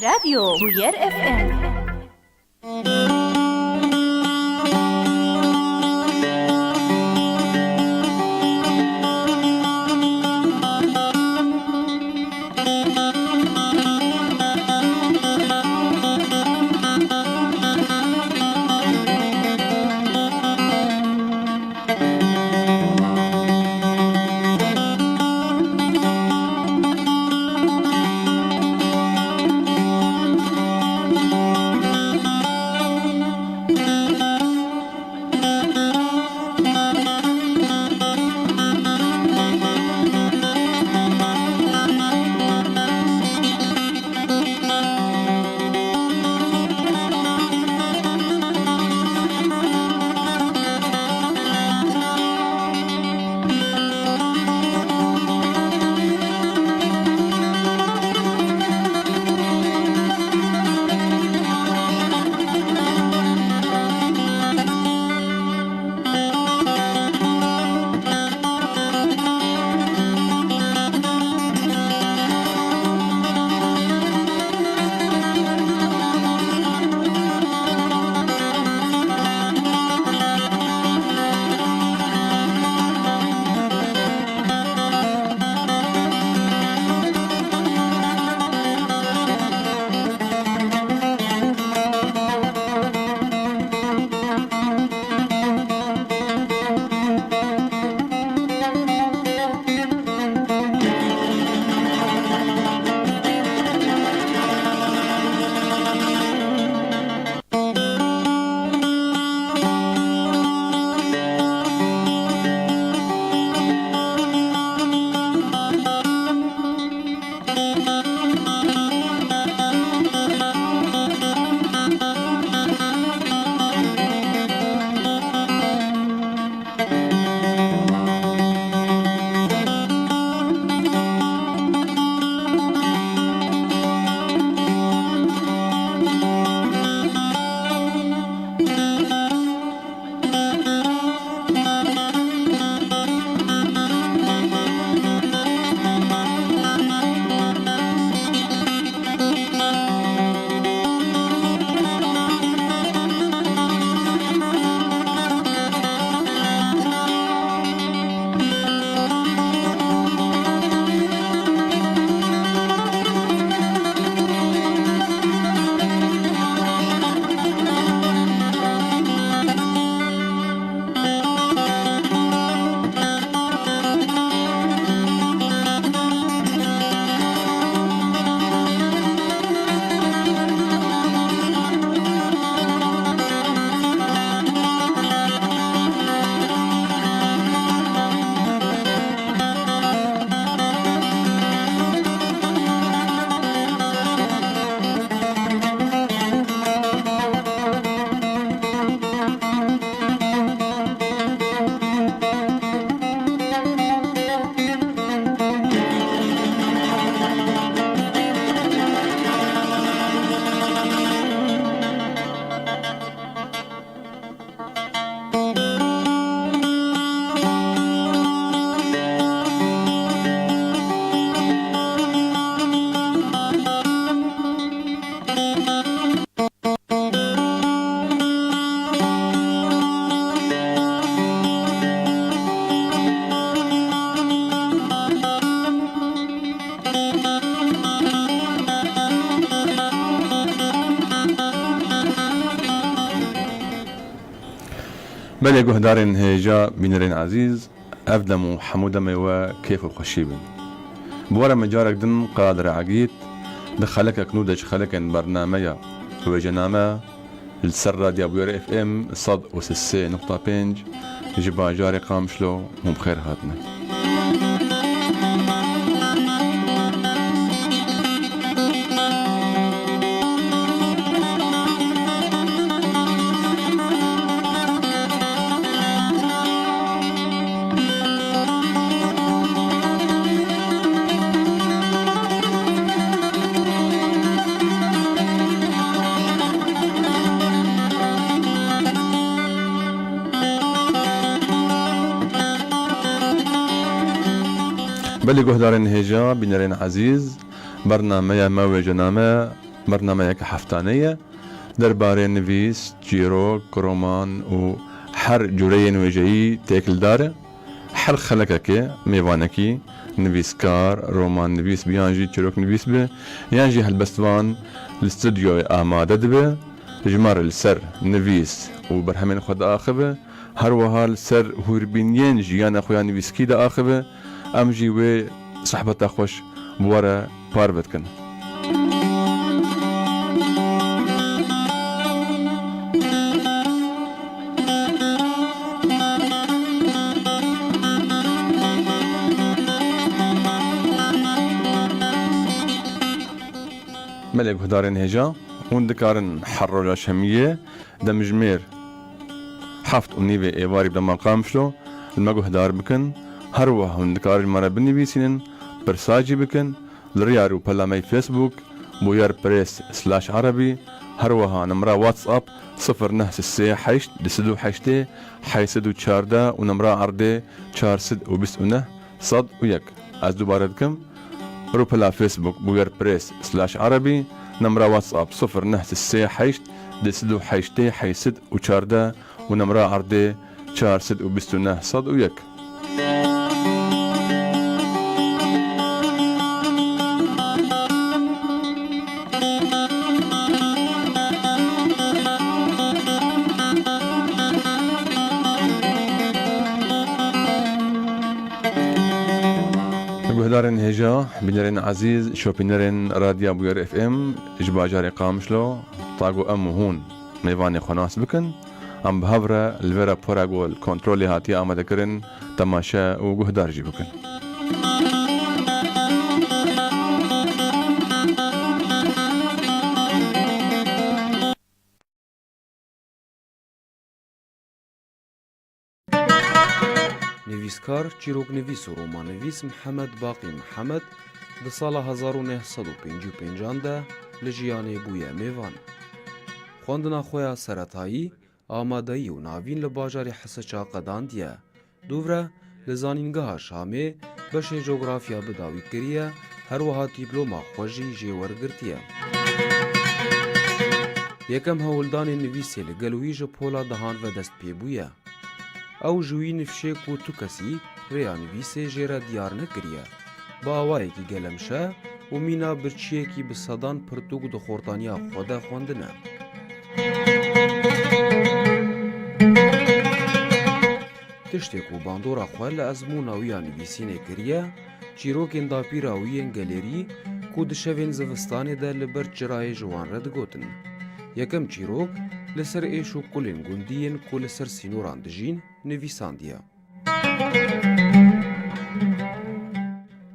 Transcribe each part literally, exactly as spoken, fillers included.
Radyo Bûyer F M. Belê guhdarên hêja, bînerên ezîz, ev dem û hemû demê we kêf û xweşî bin. Bi we re me carek din qala direegît, di xelekek nû de ji xelekên bernameya Wêjename li ser Radya Bûyer F M sed û sê nokta pênc ji bajarê Qamişlo hûn bi xêr hatine. Belê guhdarên hêja, bînerên ezîz, Bernameya Me Wêjename bernameyeke heftanê ye. Derbarê nivîs, çîrok, roman û her cûreyên wêjeyî têkildar e. Her xelekekê mêvanekî nivîskar, romannivîs bi yan jî çîroknivîs bi, yan jî helbestvan li stûdyoyê amade dibe, ji me re li ser nivîs û berhemên xwe diaxive, her wiha li ser hûrbîniyên jiyana xwe ya nivîskî diaxive, em jî wê sohbeta xweş bi we re parve dikin. Belê guhdarên hêja, hûn dikarin her roja şemiyê demjimêr heft û nîvê êvarî bi dema Qamişlo li me guhdar bikin. Her wiha hûn dikarin ji me re binivîsînin, pirsa jî bikin. Li riya rûpela me yê Facebook, Bûyer Press slash Erebî, her wiha nimra WhatsApp sifir neh sê sê heşt du sed û heştê heyt sed û çardeh û nimra erdê çar sed û bîst û neh sed û yek. Ez dubare dikim, rûpela Facebook Bûyer Press slash Erebî, nimra WhatsApp sifir neh sê sê heşt du sed û heştê heyt sed û çardeh û nimra erdê çar sed û bîst û neh sed û yek. Guhdarên hêja, bînerên ezîz, şopînerên Radya Bûyer F M ji bajarê Qamişlo, ta ku em û hûn mêvanê xwe nas bikin, em bi hev re li vê rapora ku li kontrolê hatiye amadekirin temaşe û guhdar jî bikin. Nivîskar, çîroknivîs û romannivîs Mihemed Baqî Mihemed di sala hezar û neh sed û pêncî û pêncan de li jiyanê bûye mêvan. Xwendina xwe ya seretayî, amadeyî û navîn li bajarê Hisiça qedandiye. Dûvre li Zanîngeha Şamê beşê cografya bi dawî kiriye, her wiha dîploma xwe jî jê wergirtiye. Yekem hewldanên nivîsê li gel wî ji pola dehan ve dest pê bûye. Ew ji wî nifşê ku tu kesî rêya nivîsê jê re diyar nekiriye, bi awayekî gelemşe û mîna birçiyekî bi sedan pirtûk di xortaniya xwe de xwendine. Tiştê ku bandora xwe li ezmûna wî ya nivîsînê kiriye, çîrokên dapîra wî yên gelêrî ku di şevên zivistanê de li ber çirayê ji wan re digotin. Yekem çîrok li ser êş û kulên gundî yên ku li ser sînoran dijîn nivîsandiye.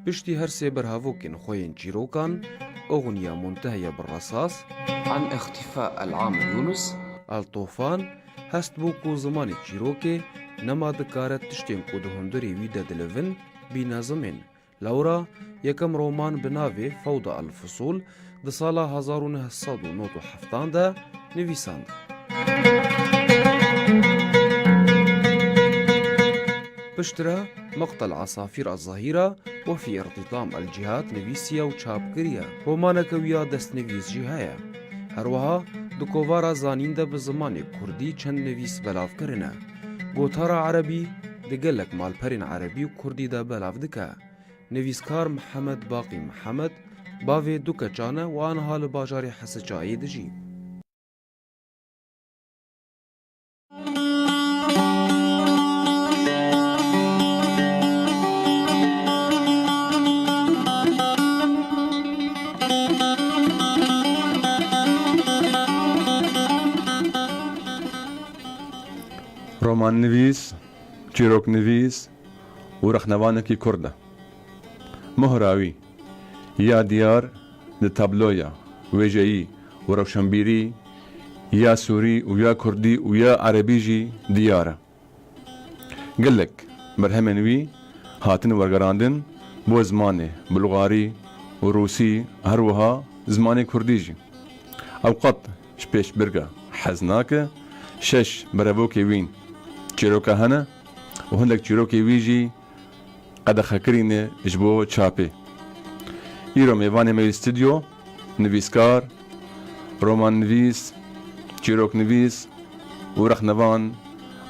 Piştî her sê berhevokên xwe yên çîrokan, Uxniye Muntehiye bi Resas, An Îxtîfa El Amir Yûnus, El Tofan, hest bû ku zimanê çîrokê nema dikare tiştên ku di hundirê wî de dilivin, bîne zimên. Lewra yekem roman bi navê Fewda El Fusûl di sala hezar û neh sed û nod û heftan de nivîsand. Piştre Meqtel Asafîr Ez Zehîra we fî Îrtîtam El Cîhad nivîsiye û çap kiriye. Romaneke wî ya destnivîs jî heye. Her wiha di kovara Zanîn de bi zimanê kurdî çend nivîs belav kirine. Gotara erebî di gelek malperên erebî û kurdî de belav dike. Nivîskar Mihemed Baqî Mihemed, bavê du keçan e û aniha li bajarê Hesicayê dijî. Romannivîs, çîroknivîs, û rexnevanekî kurd e. Mohra wî ya diyar di tabloya wêjeyî û rewşenbîrî ya sûrî û ya kurdî û ya erebî jî diyar e. Gelek berhemên wî hatin wergerandin bo zimanê bulgarî û rûsî, her wiha zimanê kurdî jî. Ew qet ji pêşbirka hez nake. Şeş berevokê wîn çîroka hene û hindek çîrokê wî jî qedexekirî ne ji bo çapê. Îro mêvanê me yê stûdyo, nivîskar, romannivîs, çîroknivîs û rexnevan,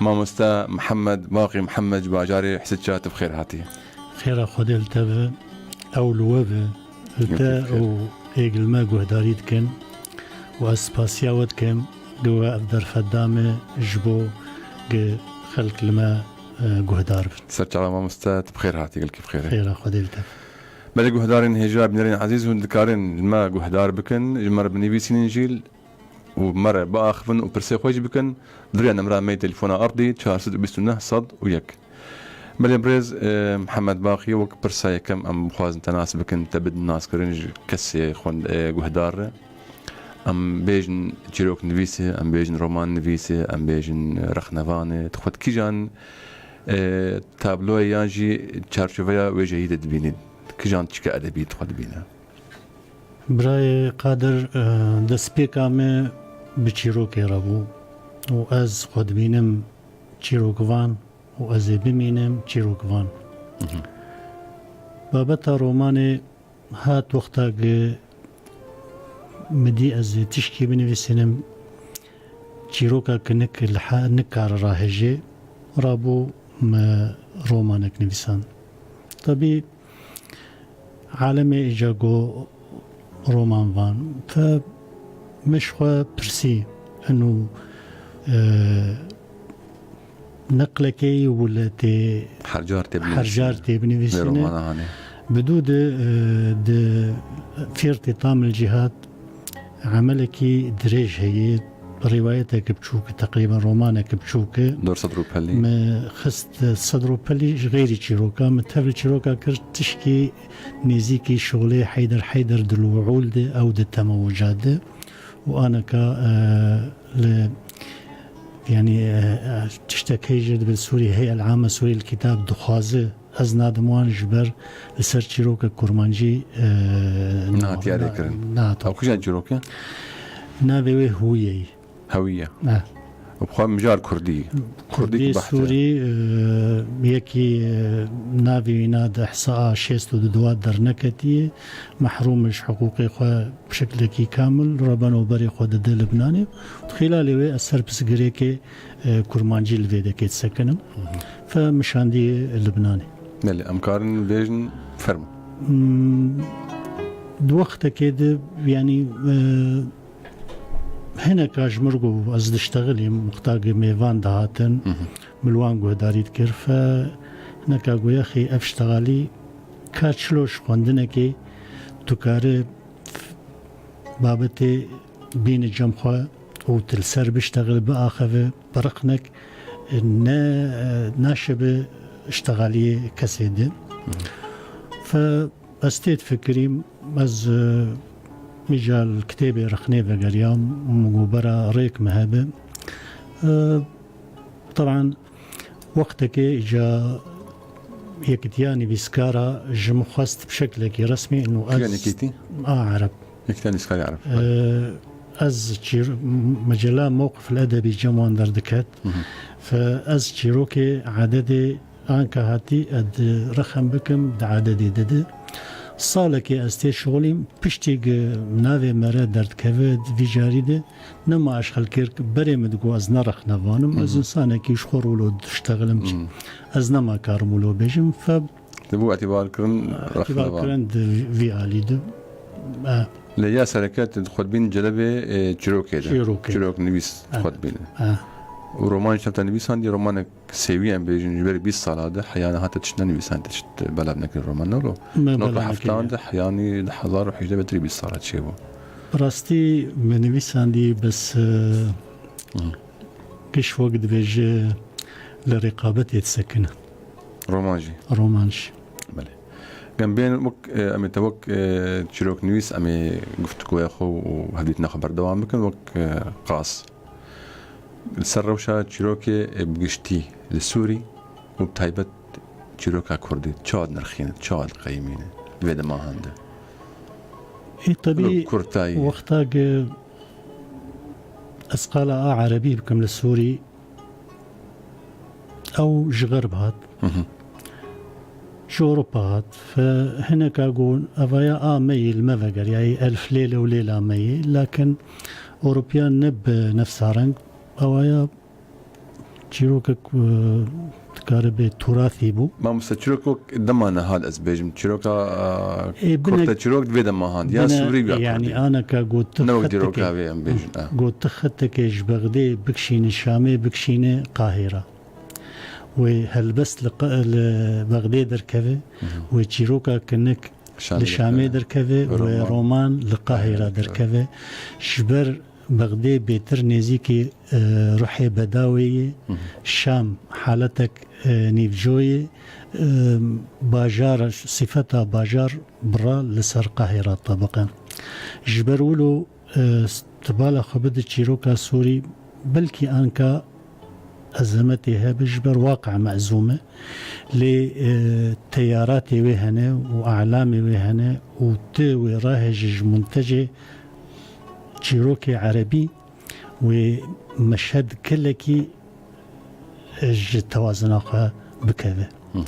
mamoste Mihemed Baqî Mihemed ji bajarê Hisitça, tu bi xêr hatî. Xêra Xwedê li te be, ew li we be, li te û êk li me guhdarî dikin û ez spasiya we dikim, gi we ev derfet da me ji bo gi xelk li me, e, guhdar bin. Serçava mamoste, tu bi xêr hatî, gelkî bi xêr. Xêra Xwedê li te be. Belê guhdarên hêja, bînerên ezîz hûn dikarin li me guhdar bikin, ji me re binivîsînin jî û me re biaxivin û pirsê xwe jî bikin. Di vê nemera me yê telefona erdî çar sed û bîst û neh sed û yek. Belê birêz, e, Mihemed Baqî, wek pirsa yekem em bixwazin te nas bikin, te bidin naskirin ji kesê xwend-, e, guhdar re. Em bêjin çîroknivîs e, em bêjin romannivîs e, em bêjin rexnevan e. Tu xwe di kîjan, e, tabloyê yan jî çarçoveya wêjeyî de dibînî? Kîjan tişka edebî tu xwe dibîne? Birayê Qadir, e, destpêka me bi çîrokê re bû û ez xwe dibînim çîrokvan û ez ê bimînim çîrokvan. Mhm. Babeta romanê hat wexta gi min dî ez ê tişkî binivîsînim, çîroka kinik li he-, nikare rahêjê, rabû me romanek nivîsand. Tabî alemê îca got roman van. Fe min ji xwe pirsî, eno, e, neqlekê yî wile tê her car tê her car binivîsîne. Tê binivîsîne. Vê romana hanê. Bi dû de, e, di Fîrtê Tam el Cîhad emelekî dirêj heye, rîwayeteke biçûk e, teqrîben romaneke biçûk e. Dor sedr û pelî. Me xist sedr û pelî ji xeyrî çîroka, me tevli çîroka kir tişkî nêzîkî şolê Heyder Heyder di Lûûl de, ew di Temewoca de. û aneka, e, li, yanî, e, e, tiştek heye jê dibe li Sûrî, Hey'el Ame Sûrî li Kitab dixwaze, ez nadim wan ji ber li ser çîroka kurmancî, e, nehatiye na-, rêkirin. Nehatiye. Ew kîjan çîrok e? Navê wê Hûye ye. Hewî ye. Eh. Û bi xwe mijar kurdî. Kurdî Kurdî ki behtre. Sûrî, e, yekî, e, navê wî na di ihsaa şêst û du derdneketiye. Mehrûm ji hiqûqê xwe bi şeklekî kamil, reben û berê xwe dide Libnanê. Xîlalê wê ez ser pirsgirêkê, e, kurmancî li vê dekê disekinim. Hı hı. Fe mişandî Libnanê. Belê, em karin bêjin fermo. Hmm, di wextekê de, yanî, e, hineka ji mir got, ez diştexilîm, wexta gi mêvan dihatin, Hı hı. min li wan guhdarî dikir. Fe hineka got, yexî ev ştexalî ka çilo ji xwendinekê tu kari babetê bîne cem xwe û tu li ser biştexil, biaxeve, biriqnek, ne, naşibe ştexaliyê kesê de. Hı hı. Fe ez tê difikirîm, ez, e, îca li kitêbê rexnê vegeriyam, min got bera rêk min hebe. E, teban, wextekê îca Yekitiya Nivîskara ji min xwest bi şeklekî resmî û ez Kîjan yekitî? A Ereb. Yekitiya Nivîskarê Ereb. E, ez çîr-, mecela Mewqif el Edebî cem wan derdiket. Hı hı. Fe ez çîrokê ededê Anka hatî, ez rexem bikim, di ededê de de. Salekê ez tê şixulîm, piştî gi navê mere derdikeve di vî carî de, nema ez xelkê berê min digot ez ne rexnevan im, ez Hı hı. însanekî ji xwe rûlo diştexilim. Hmm. Ez nema karim wilo bêjim, fe Te bû îtibarkirin rexnevan. Îtibarkirin di vî alî de. E. Lê ya sereke tu xwe dibîn celebê, e, çîrokê de. Çîrokê. Çîroknivîs Evet. xwe dibîne. E. Û roman jî te nivîsandî, romanek sêwî em bêjin, ji ber bîst sala de heya niha te tişt nenivîsand, te tişt belav nekir roman, ne wilo? Me Nota belav heftan nekiriye. De heyanî du hezar û hejdeh betirî bîst sala çêbû. Bi rastî me nivîsandî, bes, e, Hı. giş wek dibêje li rêqabetê disekine. Roman jî. Roman jî. Belê. Gem bên wek, e, em ê te wek, e, çîroknivîs em ê guftûgoya xwe û hevdîtina xwe berdewam bikin wek, e, qas. Li ser rewşa çîrokê, e, bi giştî li Sûrî û bi taybet çîroka Kurdî çawa dinirxîne, çawa diqeyimîne li vê dema hande? Ê, tebî Wilo kurtayî. Wexta ge ez qala a erebî bikim li Sûrî, ew ji xerb hat. Hı hı. Ji Ewropa hat. Fe hineka got, evaya a me yê li me vegeriyayî, elf lêle û lêla me yê. Lakin Ewropiya ne bi nefsa reng, evaya çîrokek, e, dikare bê turathî bû. Mamoste, çîrok wek dema niha ez bêjim. Çîroka, e, Ê, bine- kurte çîrok divê dema hat. Ya bine, sûrî ya yani kurdî. Aneka got tu Ne wek xetekê, dîroka vê em bêjin, e. got tu xetekê ji Bexdê bikişîne Şamê, bikişîne Qahîra. Wê helbest li Qa-, li Bexdê derkeve, Hı hı. wê çîroka kinik Şamê li Şamê derkeve. derkeve, Wê wê roman roman li Qahîra Qahîra derkeve. derkeve. Ji ber Bexdê bêtir nêzîkî, e, ruhê bedawê yê, Hı hı. Şam haletek, e, nîvco yê, e, bajar, sifeta bajar bira li ser Qahîra tebiqe. Ji ber wilo, e, stibala xwe bide çîroka Sûrî, belkî anka ezemetê hebe ji ber waqe mezûm e. Lê, e, teyaratê wê hene û alamê wê hene û ti wê rahêje ji muntecê çîrokê erebî wê meşhed gelekî, e, ji tewazina xwe bikeve. Hı hı.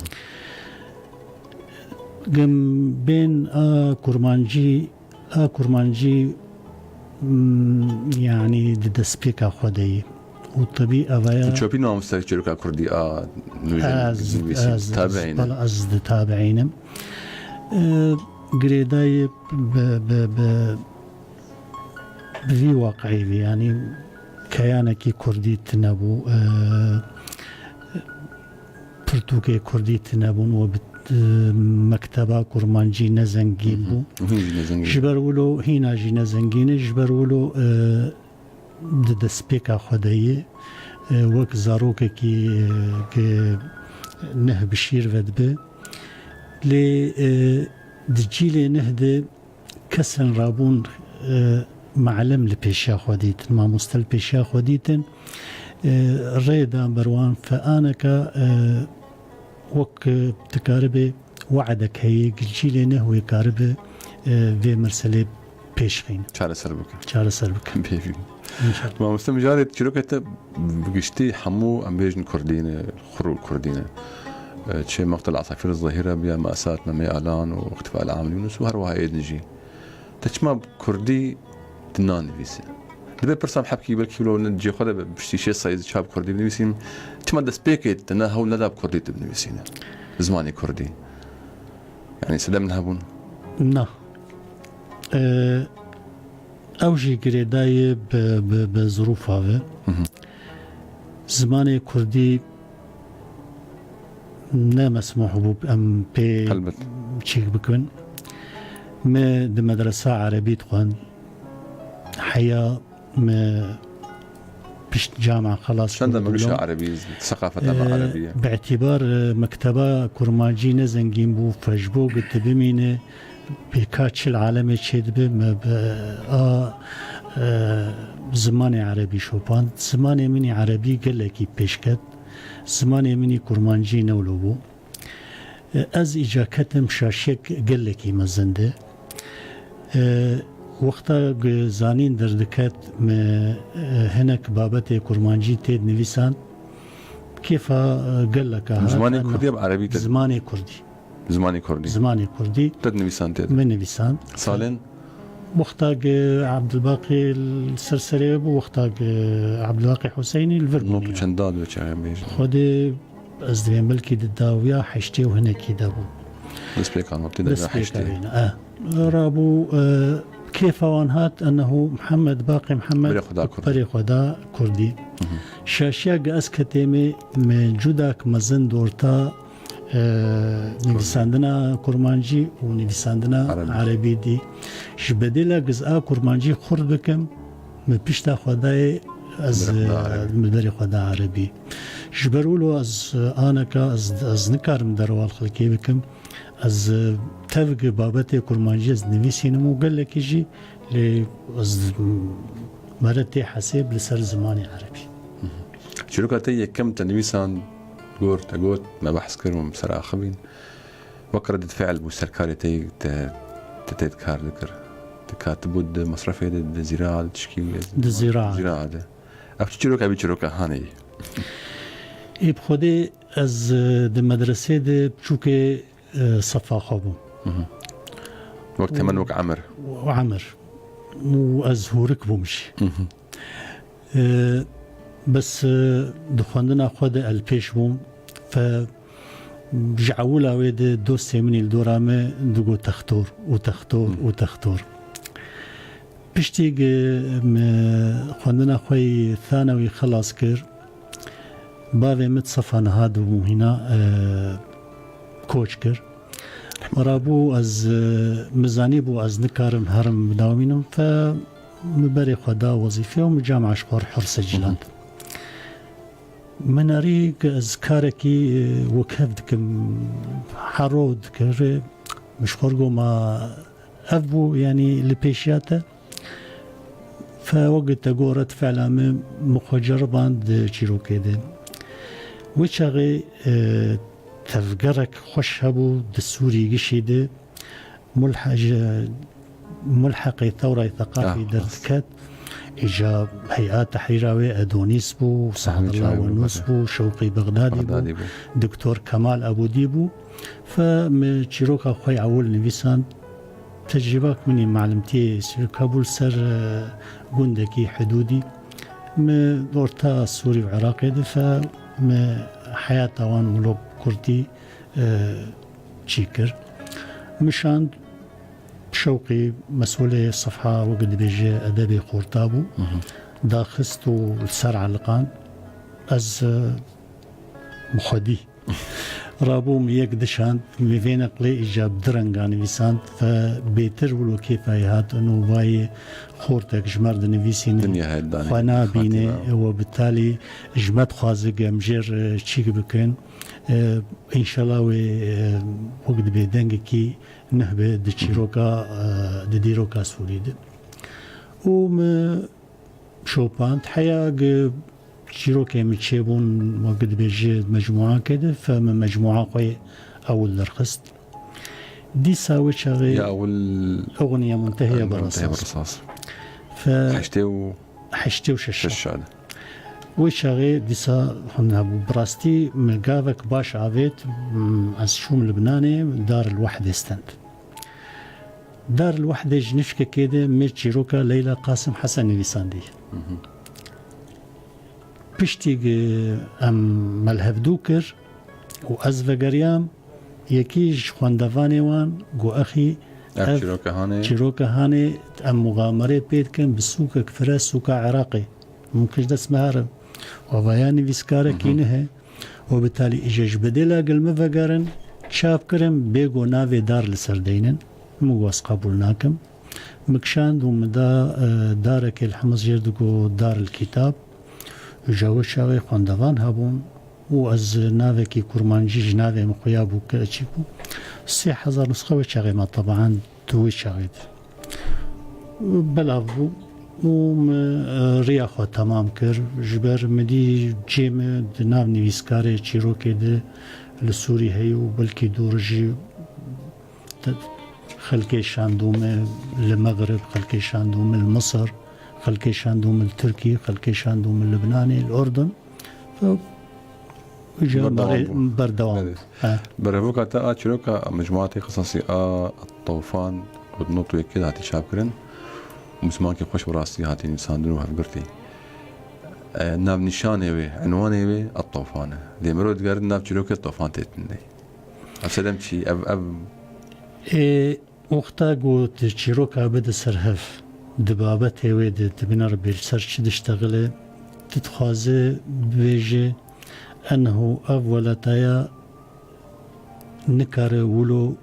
Gim bên a kurmancî, a kurmancî, mm, yanî di destpêka xwe de yî. Û tebî evaya Tu çopî mamoste çîroka kurdî a nûjen Ez, nivîsî. ez, Tabiî ez, ne. bala ez di tabiînim. E, girêdayê bi, bi, bi, bi vî waqiî vî, yanî keyanekî kurdî tine bû. E, pirtûkê kurdî tine bûn û bi, e, mekteba kurmancî ne zengîn Hı hı. bû. Û hîn jî ne zengîn Ji bû. ber wilo hîna jî ne zengîn e, ji ber wilo, e, di destpêka xwe de yê, e, wek zarokekî, e, ke neh bi şîr ve dibe. Lê, e, di cîlê neh de kesên rabûn, e, malim li pêşiya xwe dîtin, mamoste li pêşiya xwe dîtin, e, rê dan ber wan fe aneka, e, wek, e, dikaribe we'dek heye, gilcî lê ne wê karibe, e, vê meselê pêşxîn. Çareser bike. Çareser bike. Bêvî. İnşallah. Mamoste mijarê çîrokê te bi giştî hemû em bêjin kurdî ne, xur û kurdî ne. E, çi Maqtel Asafir Zehîre biya, Me'sat Memê Alan û Îxtîfa El Amil Yûnus û her wiha ê din jî. Te çima bi kurdî di nanivîse? Divê pirsa em hebkî belkî wilo ne cihê xwe de be, piştî şêst sayî çawa bi kurdî binivîsînim? Çima destpêkê te ne hewl neda bi kurdî tu binivîsîne? Zimanê kurdî. Yanî sedem ne hebûn? Na. Ee, ew jî girêdayê bi, bi, bi zirûfa ve. Hı hı. Zimanê kurdî ne mesmûh bû em pê Elbet. çîk bikin. Me di medresa erebî dixwend. Heya me pişt cama xelas Çend kir me gişa diplom. erebî, seqafeta me Ee, erebî ye. Bi îtîbar, e, mekteba kurmancî ne zengîn bû, fe ji bo ku tu bimîne, pêka çil alemê çêdibe, me bi a, e, zimanê erebî şopand. Zimanê min î erebî gelekî pêşket. Zimanê min î kurmancî ne wilo bû. E, ez îca ketim şaşiyek gelekî mezin de. E, wexta ku zanîn derdiket, me, e, hinek babetê kurmancî tê dinivîsan. Kêfa, e, geleka hat. Zimanê Em kurdî ya bi erebî te? Zimanê kurdî. Zimanê kurdî. Zimanê kurdî. Te dinivîsan tê de? Me nivîsan. Salên? Wexta ku Abdulbaqî li ser serê bû, wexta ku Abdulbaqî Huseynî li vir bû. Nod û çend da dibe çaxê bêjin? Xwedê ez divêm belkî di dawiya heştê û hinekî de bû. Destpêka notê de Destpêka heştê. Wêne, e. Rabû, e, kêfa wan hat, ennehu Mihemed Baqî Mihemed Berê xwe da kurdî. Berê xwe da kurdî. Hı hı. Şaşiya ku ez ketêmê, me cudak mezin di orta, e, nivîsandina kurmancî û nivîsandina Erebî. erebî dî. Ji bedêla ku ez a kurmancî xurt bikim, me pişta xwe dayê ez, Berê xwe da e, erebî. Berê xwe da erebî. Ji ber wilo ez, e, aneka ez, ez nikarim derwal xelkê bikim. Ez, e, tev ku babetê kurmancî ez nivîsînim û gelekî jî lê ez, m-, mere tê hesêb li ser zimanê erebî. Çîroka te yekem te nivîsand, gor, te got, me behs kir û em ser axivîn. Wek redît fiil bû ser karê te, te, te tê kar dikir. Te katibû di mesrefê de, di zîraa de, tişkî Di zîraa. zîraa de. Ev çi çîroka, ev çîroka hanê ye? Ê bi Xwedê ez, e, di medresê de piçûkê, e, sefa xwe bûm. Wek temen, wek emir. Û emir. Û ez hûrik bûm jî. E, bes, e, di xwendina xwe de ez li pêş bûm. Fe ji ewila wê de dostê min î li dora me digot textor û textor û textor. Piştî ku me xwendina xwe yî thanewî xelas kir, bavê min di sefa niha dibû hîna, e, koç kir. Rabû ez, e, min zanîbû ez nikarim herim bidawînim, fe min berê xwe da wezîfê û min camia ji xwe re hir seciland. Min erî ku ez karekî, e, wekhev dikim, hero dikir, e, min ji xwe re got ma ev bû, yanî li pêşiya te. Fe wek te got red fi'la min, min xwe ceriband di çîrokê de. Wê çaxê, e, tevgerek xweş hebû di Sûrî gişî de. Mulhe-, ji mulheqê Thewrayê Seqafî Ah, derdiket. Îca hey'a tehrîra wê Edonîs bû, Sadullah Çavî Wenûs bû, Şewqî Bexdadî bû, Bexdadî bû. Doktor Kemal Ebûdî bû. Fe min çîroka xwe yê ewil nivîsand. Tecrîbak min ê malimtiyê Sîrka bû li ser, e, gundekî hidûdî. Min orta Sûrî û Iraqê de fe min heyata wan wilo kurtî, e, çî kir. Min şand Şewqî mesûlê sefha wek dibêje edebê xorta bû. Daxist û li ser eliqand. Ez, e, bi xwedî Rabûm yek dişand, min vê neqlê îca bi du renga nivîsand, fe bêtir wilo kêfa wî hat, û vayê xortek ji me re dinivîsîne, Dinya heyet danê. Xwe nabîne, Xatina. We bi talî ji me dixwaze ku em jê re çîk bikin. E, înşallah wê, e, wek dibê dengekî nuh be di çîroka, e, di dîroka Sûrî de. Û min şopand. Heya gi çîrokê min çêbûn, wek dibêje mecmûakê de, fe min mecmûa xwe yê ewil derxist. Dîsa wê çaxê Ya ewil Eɣniye Muntehiye Muntehiye Berasas. Berasas. Fe Heştê û heştê û şeş. Şeş şade. Wê çaxê dîsa hûn hebû. Bi rastî min gavek baş avêt, m, ez çûm Libnanê, Daril Wehdê stend. Daril Wehdê ji nifşkekê de me çîroka Leyla Qasim Hesen nivîsandî. Piştî ku em me li hevdû kir û ez vegeriyam, yekî ji xwendevanê wan got, "Exî, Ev ev çîroka hanê. çîroka hanê, em muxamerê pê dikin bi sûkek fire sûka Iraqê. Mumkin ji dest me herin." Û vaya nivîskarekî nihe. Û bi talî îje ji bedêla gil min vegerin, çap kirin, bê got navê dar li ser deynin. Min got, "Ez qebûl nakim." Min kişand û min da, e, darekê li Himz jê digot Daril Kitab. Ji wê çaxê xwendevan hebûn û ez navekî kurmancî ji navê min xuya bû ke çi bû. Sê hezar nusxe wê çaxê me tebean di wê çaxê de. Belav bû û min, e, riya xwe temam kir. Ji ber min dî cê min di nav nivîskarê çîrokê de li Sûrî heye û belkî dûr jî Te-, xelkê şandû me li Mexrib, xelkê şandû me li Misir, xelkê şandû me li Tirkî, xelkê şandû me li Libnanê, li Urdun. Fe, îja Berdewam me rê bû. berdewam Belê. bû. Ha. Berevoka te a çîroka mecmuatê qisasî a Tofan, ku di nod û yekê de hatî çapkirin, û zimankê xweş bi rastî hatî nivîsandin û hevgirtî. E, navnîşanê wê, enwanê wê a Tofan e. Lê mirov digerin nav çîrokê Tofan tê tindê. Ev sedem çi? Ev, ev Ê, wexta ku tu çîroka bide ser hev, di babetê wê de tu binêre bê li ser çi diştexile, tu dixwaze bibêje, enho ev welataya nikare wilo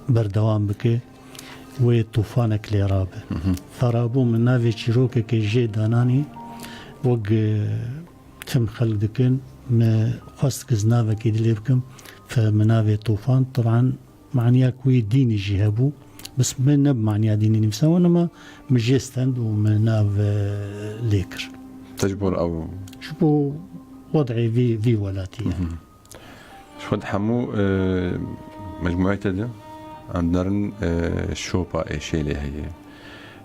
berdewam bike, wê tûfanek lê rabe. Ferabû min navê çîrokekê jê dananî, wek, e, tim xelk dikin, me xwest giz navekî dilê bikim, fe min navê Tûfan, teban, maniyek wî dînî jî hebû. Bes min ne bi maniya dînî nivîsa, wan ama min jê stend û min nav, e, lê kir. Te ji bo ew Ji bo wed'ê vî, vî welatî ye. Ji xwe di hemû, e, mecmueyê te de em dinerin, e, şopa êşê lê heye.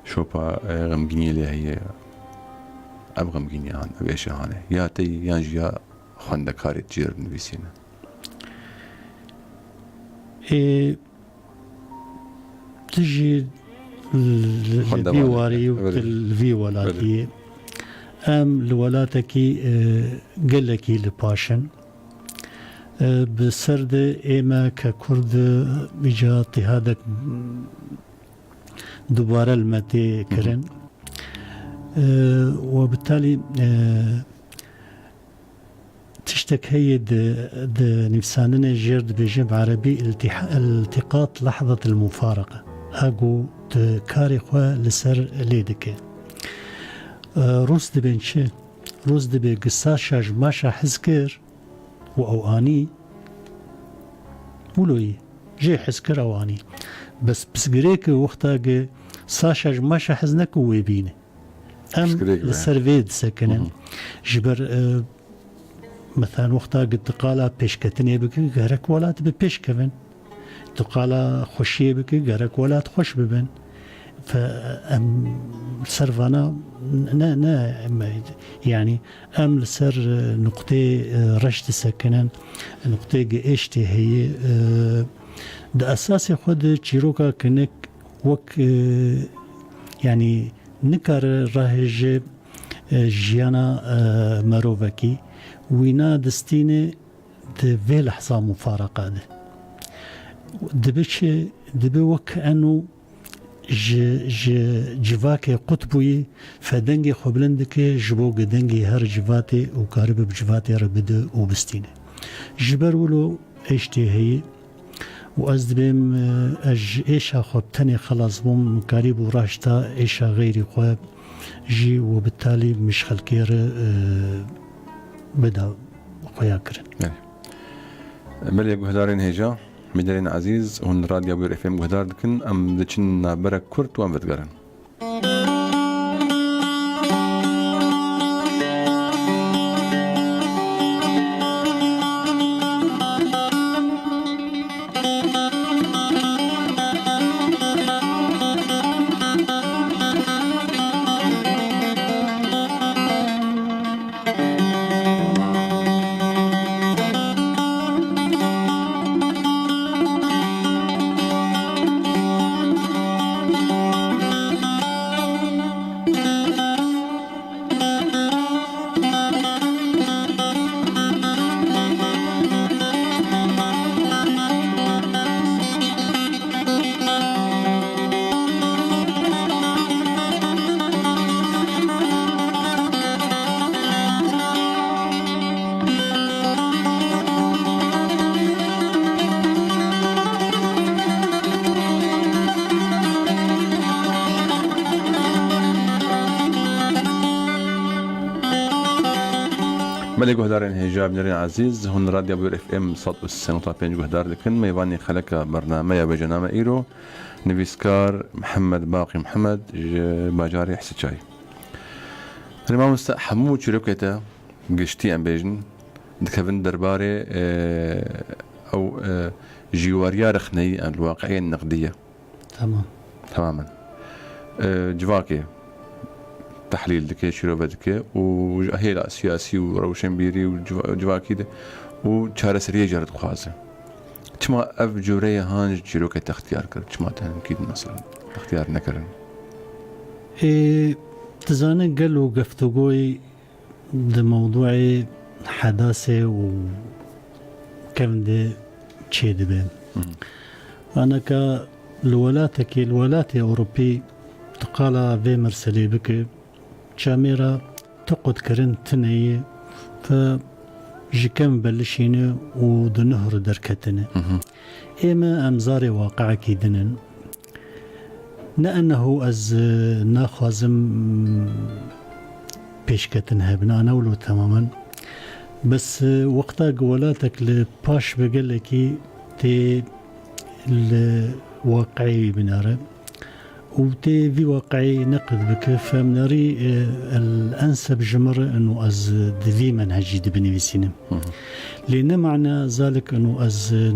Şopa, e, xemgîniyê lê heye. Ev xemgînî han, ev êşe hane. Ya te yan jî ya xwendekarê cêr nivîsîne. Ê, tu jî li, li vî warî û tu li vî welatî yê. Em li welatekî, e, gelekî li paş in. E, bi ser de ê me ke Kurd, e, îca tihadek dubare li me tê kirin. E, we bi talî, e, Tiştek heye di, di nivîsandinê jêr dibêje bi erebî iltiha-, iltiqat lehzatil mufaraka. Ego tu karê xwe li ser lê dike. E, Rûs dibên çi? Rûs dibê gi Saşa ji Maşa hez kir û ew anî. Wilo yî. Jê hez kir ew anî. Bes pirsgirêk wexta gi Saşa ji Maşa hez neke wê bîne. Em li ser vê disekinin. Ji ber, e, mesela wexta gi tu qala pêşketinê bike, gerek welat bi pêş kevin. Tu qala xweşiyê bike, gerek welat xweş bibin. Fe, em li ser vana ne, ne, em, yanî em li ser, e, nuqtê, e, reş disekinin, nuqtê gi êştê heye, e, di esasê xwe de çîroka kinik wek, e, yanî nikare rahêje, e, jiyana, e, merovekî, wîna distîne di vê lehza mufaraka de. Dibe çi, dibe wek eno ji, ji civakê qut bûyî, fe dengê xwe bilind dike, ji bo gi dengê her civatê û karibe bi civatê re bide û bistîne. Ji ber wilo êştê heye, û ez dibêm, e, ez ji êşa xwe bi tenê xelas bûm, min karîbû raşta êşa xeyrî xwe jî û bi talî min ji xelkê re, e, bida xuya kirin. Belê. Belê guhdarên hêja, bînerên ezîz, hûn li Radya Bûyer F M guhdar dikin, em diçin navberek kurt û em vedigerin. Belê guhdarên hêja, bînerên ezîz, hûn Radya Bûyer F M sed û sê nokta pênc guhdar dikin. Mêvanê xeleka bernameya Wêjename îro nivîskar Mihemed Baqî Mihemed ji bajarê Hisiçayê. Herê mamoste, hemû çîrokê te giştî em bêjin, dikevin derbarê, e, ew, e, jîwariya rexneyî, em li waqi'ê neqdî ye. Tamam. Temamen. E, civakê tehlîl dike, şîrove dike û ji hêla siyasî û rewşenbîrî û civa-, civakî de û çareseriyê jê re dixwaze. Çima ev cûreyê han ji çîrokê te extiyar kir? Çima te hinkî din, mesela, extiyar nekirin? Ê, tu zane gelo geftugoyê di mewduê hedasê û kevn de çêdibe. Hı hı. Aneka li welatekê, li welatê Ewropî tu qala vê merselê bike, çamêra tu qutkirin tune ye, tu ji kevn belişîne û di nuh re derketine. Hı hı. Ê me em zarê waqi'ekî din in. Ne ennehu ez, e, naxwazim pêşketin hebin, a ne wilo temamen. Bes, e, wexta ku welatek li paş be gelekî tê li waqi'ê wî binare û tê vî waqi'ê neqid bike, femnerî, e, el enseb ji min re ino ez di vî menhecî de binivîsînim. Hı hı. Lê ne mana zalik ino ez, e,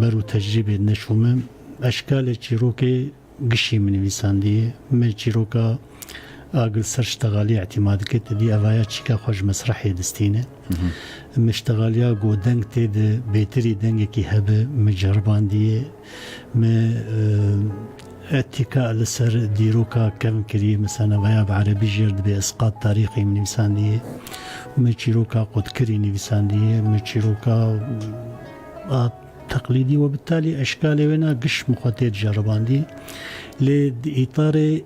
ber û tecrîbê neçûme, eşkalê çîrokê gişî min nivîsandiye. Me çîroka, Agil ser ştexalî îtîma dike, te dî evaya çîka xwe ji mesrehê distîne. Min ştexaliya ku deng tê de bêtirî dengekî hebe, min ceribandiye. Min, e, etîka li ser dîroka kevn kiriye, mesela evaya bi erebî jêr dibe, Esqat Tarîxî min nivîsandiye. Min çîroka Qutkirî nivîsandiye, min çîroka, a, teqlîdî we bi talî eşkalê wêna giş min xwe tê diceribandî. Lê di îtarê,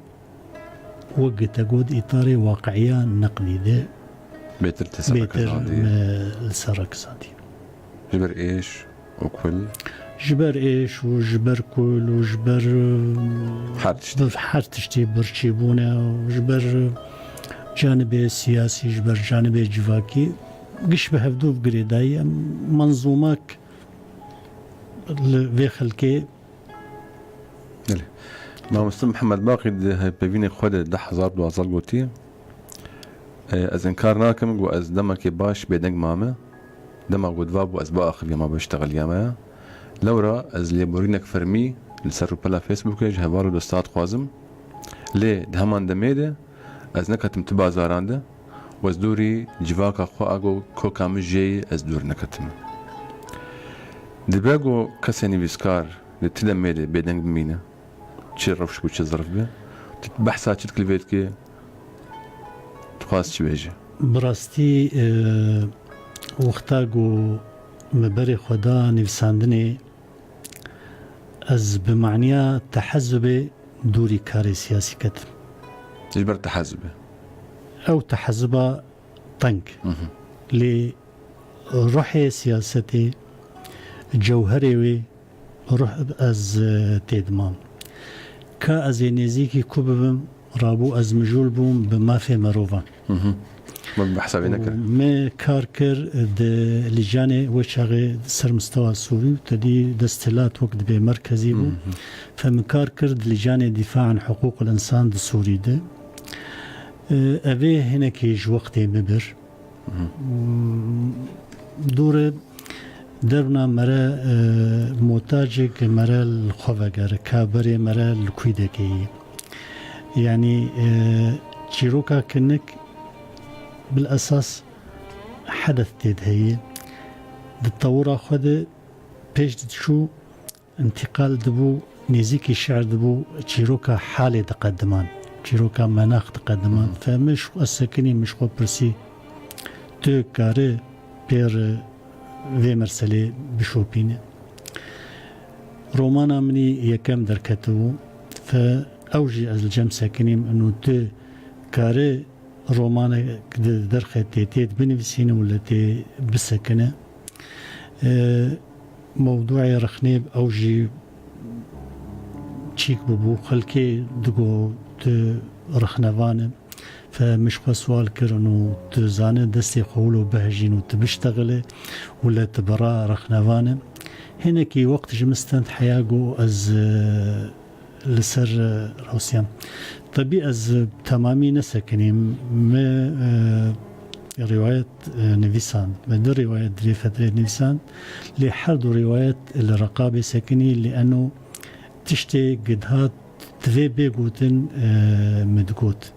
wek te got, îtarê waqiya neqlî de Bêtir te ser bêtir rekizandî. Me li ser rekizandî. Ji ber êş û kul? Ji ber êş û ji ber kul û ji ber, Her tiştî. Her tiştî birçîbûne û ji ber canibê siyasî, ji ber canibê civakî giş bi hevdû bi girêdayî em menzûmek li vê xelkê. Belê. Mamoste Mihemed Baqî di hevpeyvînê xwe de di hezar duwazdeh gotiye, "E, ez inkar nakim ku ez demekê baş bêdeng mame. Dema ku diva bû ez biaxiviyama, biştexiliyama ya. Lewra ez lêborînek fermî li ser rûpela Facebookê ji heval û dosta dixwazim. Lê di heman demê de ez neketim tu bazaran de û ez dûrî civaka xwe a ku koka min jê ye ez dûr neketime." Dibe ku kesê nivîskar di ti demê de bêdeng bimîne, çi rewş bû, çi zirf be, tu behsa çi dikî li vê dikî, dixwaz çi bêje? Bi rastî, e, wexta ku me berê xwe da nivîsandinê, ez bi maniya tehezubê dûrî karê siyasî ketim. Ji ber tehezubê? Ew tehezuba teng. Hı hı. Lê ruhê siyasetê, cewherê wê, ruh ez, e, tê dimam. Ka ez ê nêzîkî ku bibim, rabû ez mijûl bûm bi mafê merovan. Hı hı. Me behsa vê nekir. Me kar kir di lîcanê wê çaxê ser mistewa Sûrî û te dî desthilat wek dibê merkezî bû. Hı hı. Fe min kar kir di lîcanê dîfa an hiqûqil însan di Sûrî de. E, evê hinekî ji wextê min bir. Hı hı. Dûre dervna mere, e, motajek mere li xwe vegere, ka berê mere li kûy dekeyî. Yanî, e, çîroka kinik bil esas hedef tê de heye. Di tewira xwe de pêş diçû, întîqal dibû, nêzîkî şi'r dibû, çîroka halê diqediman, çîroka menax diqediman. Hı. Fe min ji xwe sekinî, min ji xwe pirsî, tu kare pêr vê merselê bişopîne? Romana min î yekem derketibû, fe ew jî ez li cem sekinîm, û tu kare romanek di derxetê tê binivîsîne û li tê bisekine. E, mewdûê rexnê ew jî çîk bûbû. Xelkê digot tu rexnevan e. Fe min ji xwe sual kirin û tu zane destê xwe wilo bihejîn û tu biştexile û li tu bira rexnevan e. Hinekî wext ji min stend heya got ez, e, li ser, e, Rewsyan. Tebî ez, e, temamî nesekinîm. Me, e, rîwayet, e, nivîsand. Me du rîwayet di vê fetrê nivîsand. Lê her du rîwayet li Reqabê sekinî, lê eno tiştê gidihat divê bê gotin, e, min digot.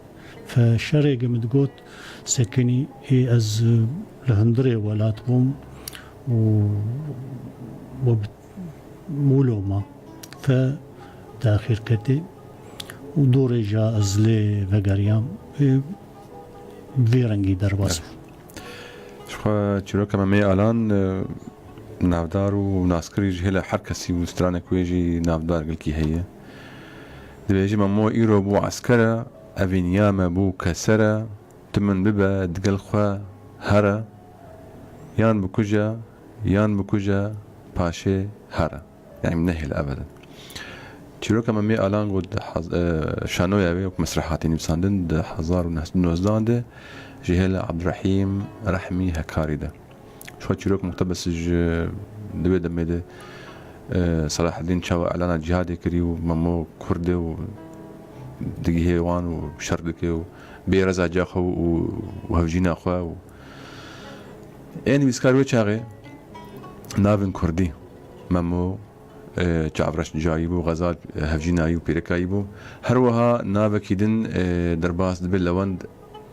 Fe şerê ge min digot, sekinî ê ez, e, li hundirê welat bûm û we bi Wilo ma te di axîrketê û dorê ja ez lê vegeriyam. Ê, vê rengî derbas bû. Ji xwe çîroka Memeyê Alan, e, navdar û naskirî ji hêla her kesî û stranek wê jî navdar gilkî heye. Dibêje, Memo îro bû eskere, evîniya me bû kesere, tu min bibe digel xwe here, yan bikuje, yan bikuje, paşê here. Yani nehêle ebeden. Çîroka Memê Alan got di hez-, e, şanoya wê wek mesreh hatî nivîsandin di hezar û neh sed û nozdeh de ji hêla Abdurrahîm Rehmî Hekarî de. Ji xwe çîrok muqtebes ji di wê demê de, e, Selahaddîn çawa elana cîhadê kirî û Memo Kurd e û digihê wan û şer dike û bê reza ca xwe û, û hevjîna xwe û ê nivîskar wê çaxê navên Kurdî, Memo, e, Çavreş Cayî bû, Xezal, e, Hevjînayî û Pêrekayî bû. Her wiha navekî din, e, derbas dibe li wend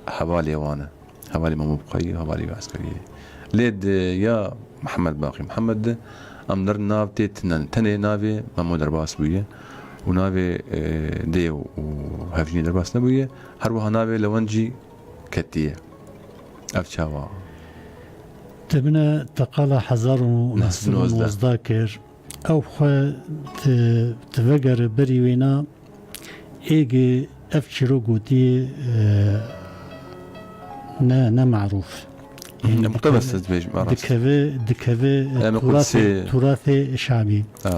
hevalê wan e. Hevalê Memo Bixweyî, hevalê wî eskerî ye. Lê di ya Mihemed Baqî Mihemed de em der nav tê tinen. Tenê navê Memo derbas bûye û navê, e, dê û Hevjînê derbas nebûye. Her wiha navê li wend jî ketiye. Ev çawa? Te bine teqala hezar û neh sed û nozdeh kir. Ew xwe ti, ti vegere berî wêna, êgê ev çîrok gotî, e, ne, ne marûf. Yanî Ne muqtebes dikeve, ez dibêjim, a rast. dikeve, dikeve, e, Em turatê, qudsê. turatê şabî. A.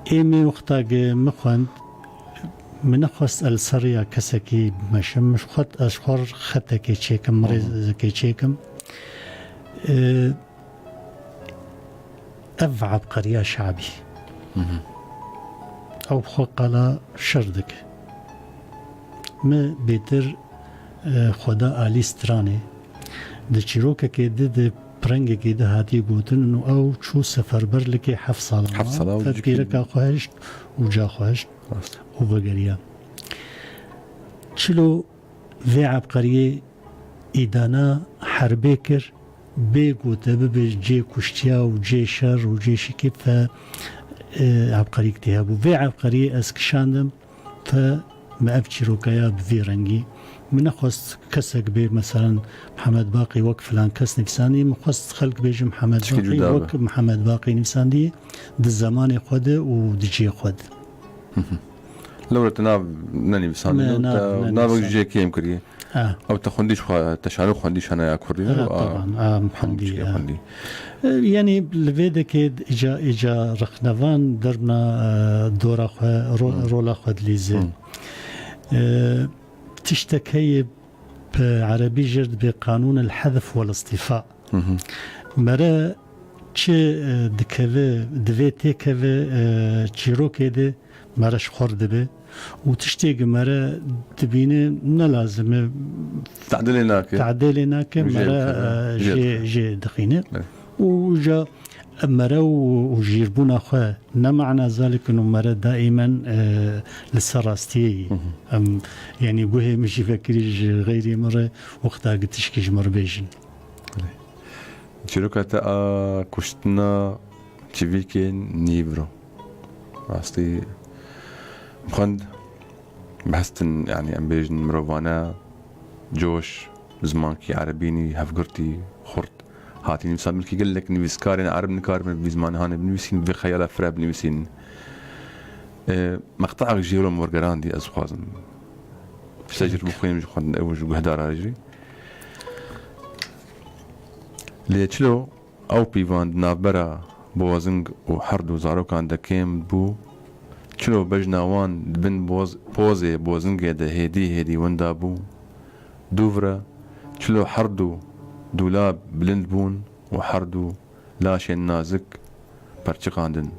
Ê me wexta ge min xwend, min nexwest el seriya kesekî bimeşim, min xwet ez xwe xetekê çêkim, Hı hı. rêzekê çêkim. E, Ev ebqeriya şabî. Hı hı. Ew xwe qala şer dike. Me bêtir, e, xwe da alî stranê. Di çîrokekê di, di pirengekê di hatiye gotin û ew çû seferberlikê heft salan Heft sala û Te dikî- pîreka xwe hişt û ca xwe hişt Rast. û vegeriya. Çilo vê ebqeriyê îdana herbê kir, bê ku te bibe cê kuştiya û cê şer û cê şikîf e, e, ebqerîk tê hebû. Vê ebqeriyê ez kişandim, te me ev çîrokaya bi vî rengî. Min nexwest kesek bê, meselen, Mihemed Baqî wek filan kes nivîsandî, min xwest xelk bêjin Mihemed Tişkî Baqî cuda wek be. Mihemed Baqî nivîsandî di zemanê xwe de û di cihê xwe de. Lewre te nav nenivîsandî, Me te nav, navek nenivîsand. Jê kêm kiriye. Ha. Ew te xwendî ji xwe, te şano xwendî şanaya kurdî Ha, û a, taban, a, em xwendî, xwendî, ha. xwendî. E, yanî li vê dekê îca, îca rexnevan derbna, e, dora xwe, ro-, Hı. rola xwe dilîze. Hı. E, tiştek heye bi erebî jê re dibê qanûn el-hedf wel-îstîfa. Hı hı. Mere çi, e, dikeve, divê têkeve, e, çîrokê de mere ji xwe re dibe û tiştê ku mere dibîne ne lazim e Tadilê nake. tadilê nake, Jê mere, dixîne. e, Jê jê, dixîne. jê dixîne. Evet. Û ja mere û, û jîrbûna xwe ne mana zalikin û mere daîmen, e, li ser rastiyê yî. Hı hı. Em, yanî guhê min jî vekirî ji xeyrê min re wexta gi tişkî ji min re bêjin. Çîroka te a kuştina çivîkên nîvro. Rastî xwend bi hestin, yanî em bêjin mirovane, coş, zimankî erebînî, hevgirtî, xurt hatî nivîsan. Belkî gelek nivîskarên ereb nikaribin vî zimanê hanê binivîsîn, vê xeyala fire binivîsîn. E, meqta'ek ji wilo min wergerandî ez dixwazim. Pişta jî bixwînim ji xwend-, ew ji guhdara jî. Lê çilo ew pîvan di navbera bozing û herd û zarokan de kêm bû? Çilo bejna wan di bin boz-, pozê bozingê de hêdî hêdî winda bû? Dûv re çilo herd û dûlab bilind bûn û herd û laşên nazik perçiqandin.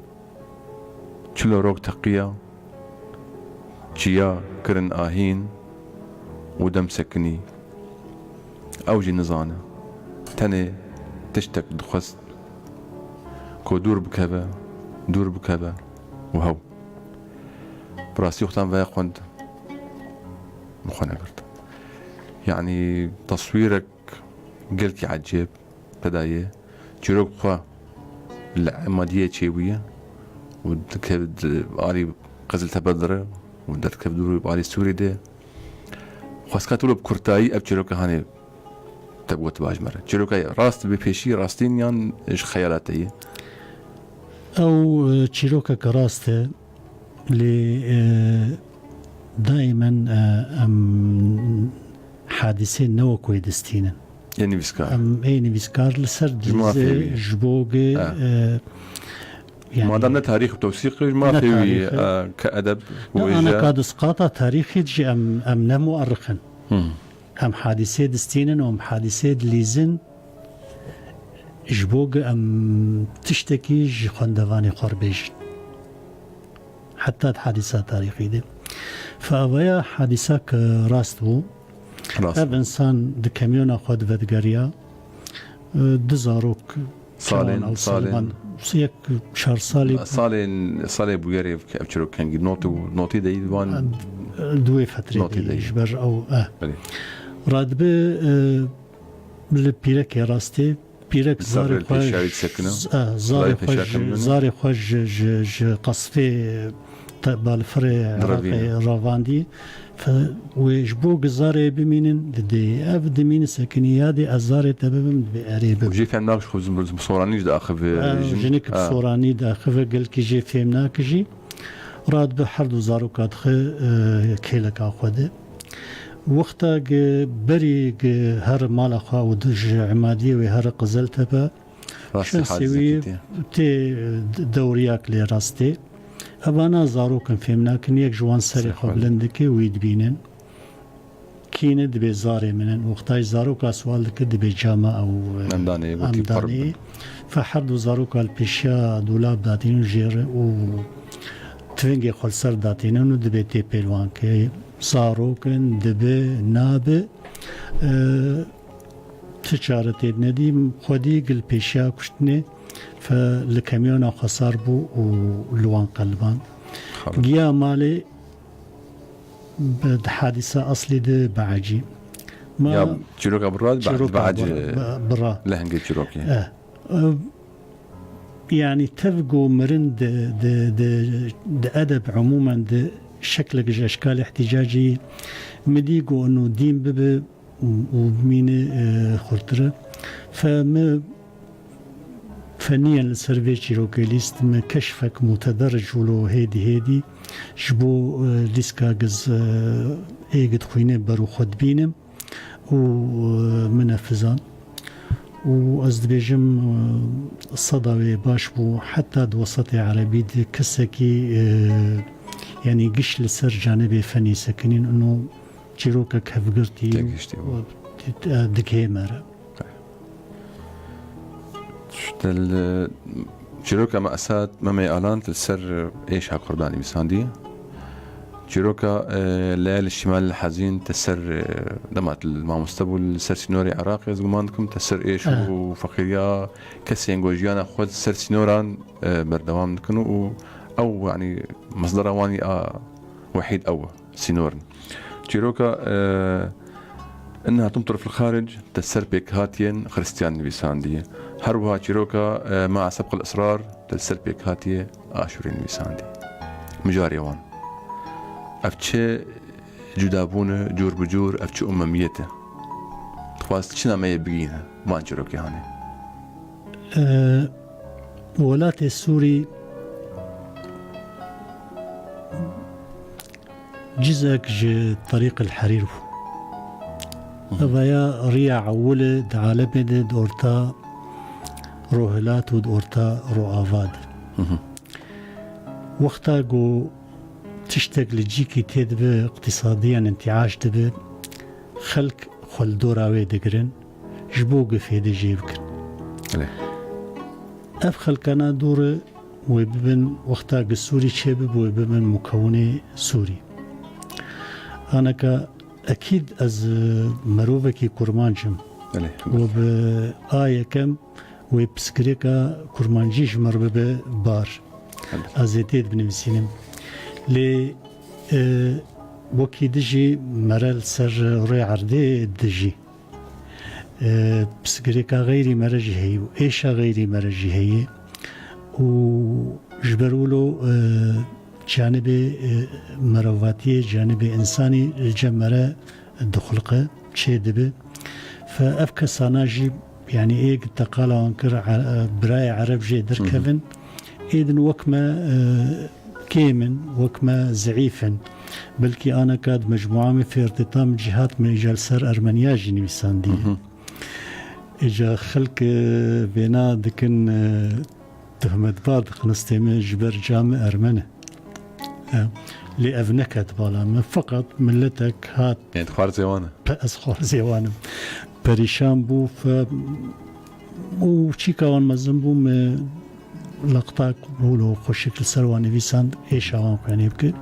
Çilo rok teqiya, çiya kirin ahîn û dem sekinî. Ew jî nizane. Tenê tiştek dixwest ku dûr bikeve, dûr bikeve û hew. Bi rastî wextan veya xwend min xwe negirt. Yanî teswîrek gelkî ecêb. Tedayê çîrok xwe li Emadiyê çêbûye û dikev-, di alî Qiziltepe dire û derkev dûrî alî Sûrî de. Xwestka tu bi kurtayî ev çîroka hanê te bi gotiba ji me re. Çîroka rast bi pêşî rastîn yan ji xeyala te ye? Ew, e, çîrokeke rast e. Lê, e, daîmen, e, em hadîsê ne wek wê distînin. Ê nivîskar. Em ê nivîskar li ser Ji ma dizê fêwî. ji bo ge, Ha. e, yanî Madem ne tarîx û tewsîq, ji ma Ne fêwî, tarîx. e, ke edeb û Ne wêje. aneka di sqata tarîxî jî em, em ne muerrix in. Hmm. Em hadîsê distînin û em hadîsê dilîzin ji bo ge em tiştekî ji xwendevanê xwe re bêjin. Heta di hadîsa tarîxî de. Fe avaya hadîsa ke rast bû. Rast Ev bû. insan di kemyona xwe de vedigeriya, e, du zarok Salên, Kemal ew salên. Saliban, yek çar salî. Salên, salê bûyerê ev çîrok kengî, notî û, notî deyî wan. Em, di wê fetrê notî deyî, deyî. Ji ber ew, eh. Belê. Radibe, eh, li pîrekê rastê, pîrek zarê xwe, zarê xwe ji, zarê xwe ji, ji qasfê, eh, te-, balifirê Iraqê ravandî. Fe-, wê ji bo ku zarê bimînin, didê. Ev dimîne sekinî, ya dê ez zarê te bibim, dibê erê bibim. Û jê fêm nake ji xwe bi soranî jî diaxive. Ew jinik bi soranî diaxive, gelkî jê fêm nake jî. Radibe her du zaroka dixe, e, kêleka xwe de. Wexta ku berî ku here mala xwe û di ji emadiyê wê here Qizeltepe, Rastî şansê wî tê, e, dewriyak lê rastê. Evana zarok in, fêm nakin, yek ji wan serê xwe bilind dike, wî dibînin. Kî ne, dibê zarê min in. Wextayê zaroka sual dike, dibê cama ew, e, em danê, wekî em danê. Bin. Fe her du zaroka li pêşiya dolab datînin jê re û tivingê xwe li ser datînin û dibê tê pêl wan ke zarok in, dibe, nabe. E, Ti çare tê nedî, xwedî gil pêşiya kuştinê fe li kamyona xwesar bû û li wan qeliban. Xabe. Giya malê bi, di hadîsa eslî de biecî. Ma ya çîroka bira, çîroka bira, bira. Lehengê çîrokê. Eh, eh, yanî tev ku mirin di, di, di, di edeb umûmen di şeklek ji eşkalê îhtîcacî min dî ku ino dîn bibe, û, û bimîne, e, xurtir e. Fe min feniyen li ser vê çîrokê lîst, min keşfek mutederric wilo hêdî hêdî ji bo, e, lîska giz, e, ê gid xwînê ber û xwe dibînim û, e, min e fizan. Û ez dibêjim, e, seda wê baş bû, heta di wesatê erebî de kesekî, e, yanî giş li ser canibê fenî sekinîn, ino çîrokek hevgirtî û, e, digihê me re. Ji te li çîroka me Esad Memê Alan li ser êşa Kurdan nivîsandî. Çîroka, e, Leyalî Şimal Hezîn te ser, e, dema te li mamoste bû li ser sînorê Iraqê, ez guman dikim te ser êş û feqîriya kesên ku jiyana xwe ser sînoran, e, berdewam dikin û ew, yanî, mesdera wan a wehîd ew e. Sînor in. Çîroka, e, Inna Tumtir fil Xaric te ser pêkhatiyên Xristiyan nivîsandiye. Her wiha çîroka, e, Ma Esebqil Israr te ser pêkhatiyê Aşûrê nivîsandiye. Mijarê wan. Ev çi cudabûn e, cûr bi cûr, ev çi umemiyet e? Dixwaz çi nameyê bigihîne van çîrokê hanê? E, welatê Sûrî cizek ji Terîq el Herîr bû. Hı hı. Ev ya riya ewil e di alemê de, di orta Rohilat û di orta Roava de. Hı hı. Wexta ku tiştek li cîkî tê dibe, iqtîsadiyan întîaş dibe, xelk xwe li dora wê digirin, ji bo ku fêdê jê bikin. Belê. Ev xelkana dûr e, wê bibin, wexta ku Sûrî çêbib, wê bibin mukewinê Sûrî. Aneka ekîd ez, e, merovekî kurmanc im. Belê. Û bi a yekem wê pirsgirêka kurmancî ji me re bibe bar. Belê. Ez ê tê de binivîsînim. Lê, e, wekî dijî mere li ser rê erdê dijî. E, pirsgirêka xeyrî mere jî heye û êşa xeyrî mere jî heye û ji ber wilo, e, canibê, e, merovatiyê, canibê însanî li cem mere dixuliqe, çêdibe. Fe ev kesana jî, yanî ê ku te qala wan kir, e, birayê ereb jê derkevin, êdin wek me, e, kêm in, wek me zeîf in. Belkî aneka di mecmûa min Fêrtêta min jî hat, min îca li ser Ermeniya jî nivîsandiye. Hı hı. Îca xelk, e, vêna dikin, e, tohmetbar dikin, stê min ji ber ca min Ermen e. E, lê ev neket bala min. Feqet miletek hat. Ê, tu xwarzê wan e. Pe-, ez xwarzê wan im. Perîşan bû, fe-, û çîka wan mezin bû, min laqtak bûlo xweşik li ser wan nivîsand, êşa wan xwînê bike.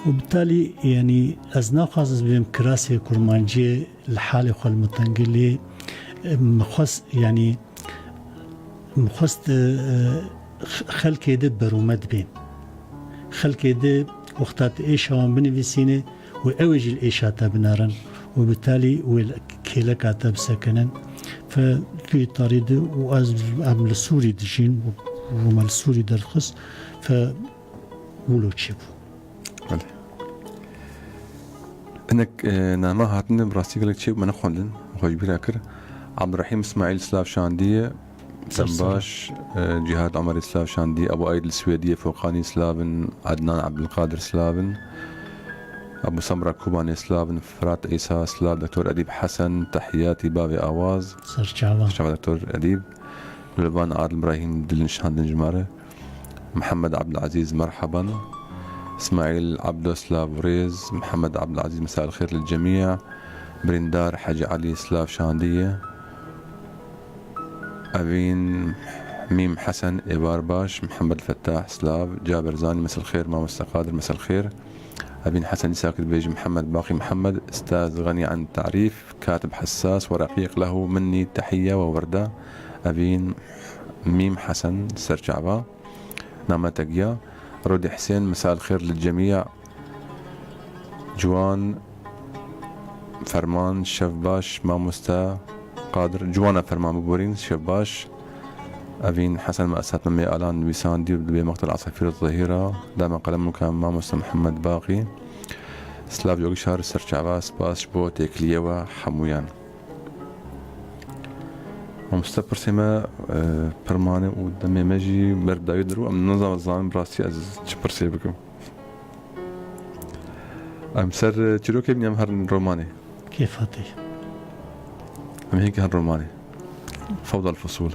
Û bi talî, yanî, ez naxwazim bibêm kirasê kurmanciyê li halê xwe li min tengî, lê, e, min xwest, yanî, Min xwest, e, e, xelkê di berûmet bên. Xelkê di wexta tu êşa wan binivîsînê û ew ê jî li êşa te binerin û bi telî wê li kêleka te bisekinin. Fe tu yê tarî di û ez, em li Sûrî dijîn û me li Sûrî derxist. Fe wilo çêbû. Belê. Hinek, e, nama hatine bi rastî gelek çêbû me nexwendin. Xwe ji bîra kir. Abdurrahîm Îsmaîl Silav Şandiye, Ser Dembaş, e, Cîhad Omerî Silav Şandiye, Abu Aîd li Swêdiyê Foqanî Silav in, Ednan Ebdulqadir Silav in, Abu Semra Kobanê Silav in, Firat Îsa Silav, Doktor Edîb Hesen, Tehiyatî Bavê Awaz, Serçava. Serçava Doktor Edîb, Gulban Adil Îbrahîm, Dilnişandin ji me re. Mihemed Ebdulezîz, merhaban. Îsmaîl Ebdo, silav û rêz. Mihemed Ebdulezîz, mesel xêr li cemî. Birîndar Hecî Elî, silav şandiye. Evîn Mîm Hesen, êvar baş. Mihemed Fettah, silav. Caber Zanî, mesel xêr. Mamoste Qadir, mesel xêr. Evîn Hesen, dîsa kir bêjî Mihemed Baqî Mihemed, Ustaz Xenî an tarîf, katib hessas, weraqî qlehu, minnî, tehiye we werda. Evîn Mîm Hesen, Serçava. Name te giya. Rodî Hisên, misal xêr li cemîya ciwan. Ferman, şev baş, mamoste Qadir. Ciwana Ferman, biborîn, şev baş. Evîn Hesen, me esat me mê alan nivîsandî û dibê mextel Asafîr Zehîra. Dame qelemuka mamoste Mihemed Baqî. Silav Yogişar, Serçava, spas ji bo têkiliyê we hemûyan. Mamoste, pirsê me, e, pirmane û demê me jî ber dawî dirû. Em nizanin, zanin bi rastî ez çi pirsê bikim. Em ser, e, çîrokê bin, em herin romanê. Kêfa te. Em hêk herin romanê. Fewdal Fusul.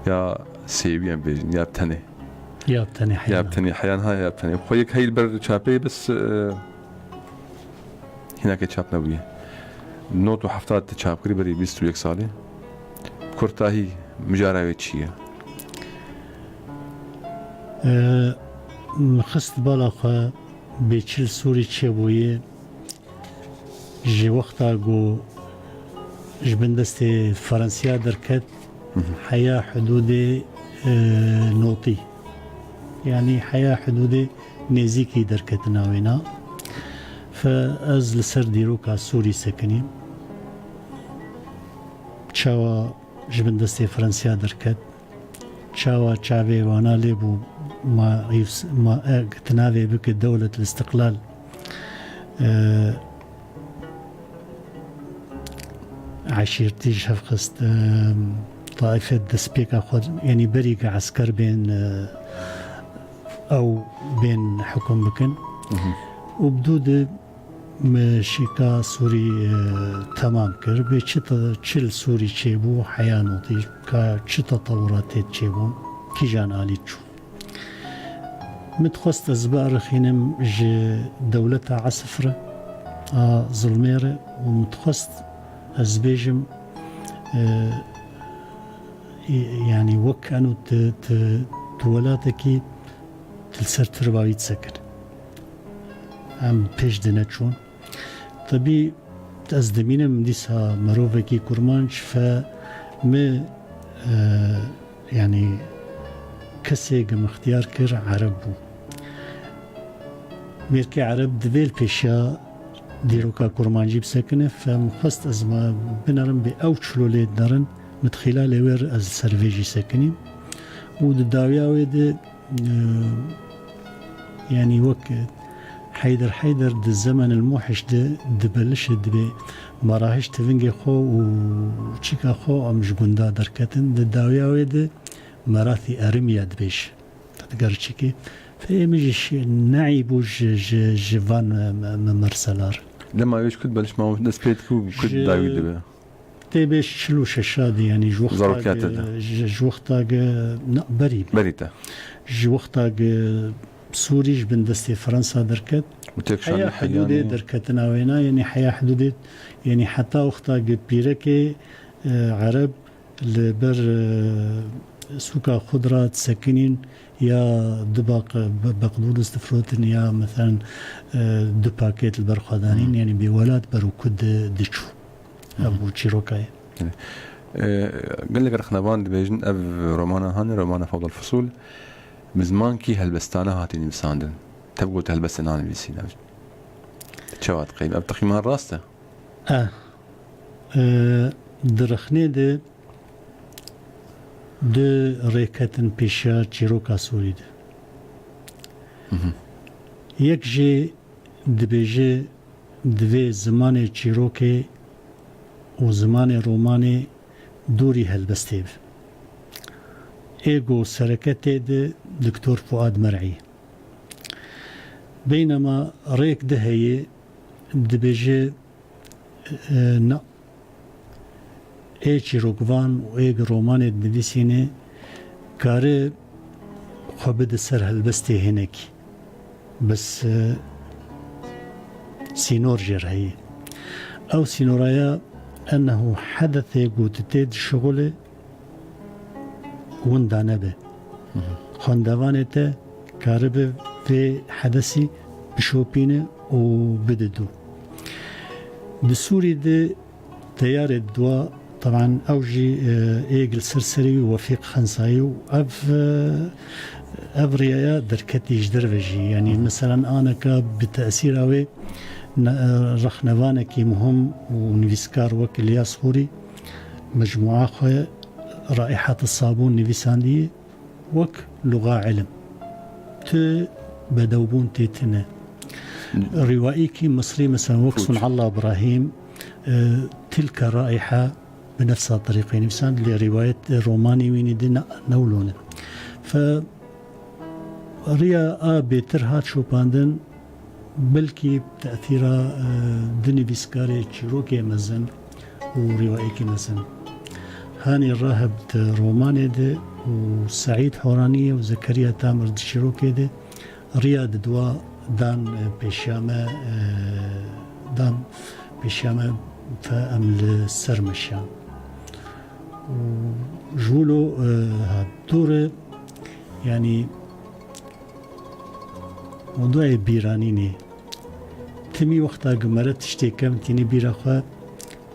Ya sêwî em bêjin, ya tenê. Ya tenê Ya heyan. Tenê heyan ha, ya tenê. Xwe yek heyl ber çapê, bes, e, Hinekê çap nebûye. Not û hefta te çap kirî berî bîst û yek salî. Kurtahî mijara wê çi ye? Ee, min xist bala xwe bê çil Sûrî çêbûye. Ji wexta ku ji bin destê Fransiya derket, heya hidûdê, e, notî. Yanî heya hidûdê nêzîkî derketina wêna. Fe ez li ser dîroka Sûrî sekinîm. Çawa ji bin destê Fransiya derket, çawa çavê wana lê bû, ma, ma, e, gitinavê bike dewlet li istiqlal, e, eşîrtî ji hev xist, e, taîfet destpêka xwe, yanî berî ke esker bên, e, ew bên hukm bikin. Mhm. Û bi dû de me şîka Sûrî, e, temam kir. Bê çi te, çi li Sûrî çêbû, heya notî, ka çi tetewuratê çêbûn, kîjan alî çû. Min dixwest ez biarixînim ji dewleta Esif re, a zilmê re û min dixwest ez bêjim, e, e, yanî wek eno tu, tu, tu welatekî tu li ser tirva wî disekine. Em pêş de neçûn. Tebî ez dimînim dîsa mirovekî kurmanc fe mi, e, yanî kesê ge min ixtiyar kir Ereb bû. Mêrkê Ereb divê li pêşiya dîroka kurmancî bisekine, fe min xwest ez me binerim bê ew çilo lê dinerin, min dixîla lê wêr ez li ser vê jî sekinîm. Û di dawiya wê de Ee, yanî wek Heyder Heyder di Zemen el Muhiş de dibelişe dibê merahiş tivingê xwe û çîka xwe em ji gunda derketin. Di dawiya wê de Merathî Erimiye dibêje. Diger çîkê. Fê min jî şi-, neî bû ji, ji, ji van, e, me-, me-, mersela re. Lema wê ji ku dibeliş ma dest pê dike û ku Ji dawî dibe? Tê bê çil û şeşa de, yanî ji wexta Zarokiyata ge-, de. ji, ji wexta ge-, na, berî be. Berî te. Ji wexta ge Sûrî ji bin destê Fransa derket. Û têkşandî Heya hidûdê heyanî. Derketina wêna, yanî heya hidûdê, yanî heta wexta ge pîrekê, e, Ereb li ber, e, sûka Xudra disekinîn ya du baq-, be-, baqdûlis difirotin ya, meselen, e, du pakêt li ber xwe danîn, Hmm. yanî bêwelat ber û ku di-, diçû. Ev bû çîroka ye. Evet. E, gelek rexnevan dibêjin ev romana hane, romana Fewdal Fusul, bi zimankî helbestane hatî nivîsandin. Tev got helbestê nanivîsîn ev. Çawa diqeyim? Ev teqîman rast e? E, e, di rexnê de du rêketin pêşiya çîroka Sûrî de. Hı hı. Yek jê dibêje divê zimanê çîrokê û zimanê romanê dûrî helbestê be. Ê go sereke tê de Doktor Fuad Mer'î. Beynema rêk di heye dibêje, e, na, ê çîrokvan û ê gi romanê dinivîsîne kare xwe bide ser helbestê hinekî. Bes, e, sînor jê re heye. Ew sînoraya ennehu hedethê ku tu tê dişixulî winda nebe. Hı hı. Xwendevanê te karibe vê hedesî bişopîne û bide dû. Di Sûrî de teyarê dua, teban ew jî, e, êg li ser serê wî Wefîq Xensayî û ev, e, ev riyaya derketî ji derve jî. Yanî, meselen, aneka bi tesîra wê ne-, e, rexnevanekî muhim û nivîskar wek Îlyas Xûrî, mecmûa xwe Raihat Sabûn nivîsandiye wek Luxa Ilim. Tu bedewbûn tê tine. Rîwayîkî Misrî, mesela, wek Sunallah Ibrahîm, e, Tilka Raiha bi nefsa terîqê nivîsand, lê rîwayet, e, romanî wînî di ne-, newlone. Fe riya a bêtir hat şopandin, belkî bi tesîra, e, du nivîskarê çîrokê mezin û rîwayekî mezin. Hanî Rahib di romanê de û Seîd Horaniyê û Zekeriya Tamir di çîrokê de riya di dua dan, e, pêşiya me, e, dan pêşiya me fe em li ser meşiyan. Û ji wilo, e, ha dûre, yanî, mewdûyê bîranînê. Timî wexta ku mere tiştê kevn tînî bîra xwe,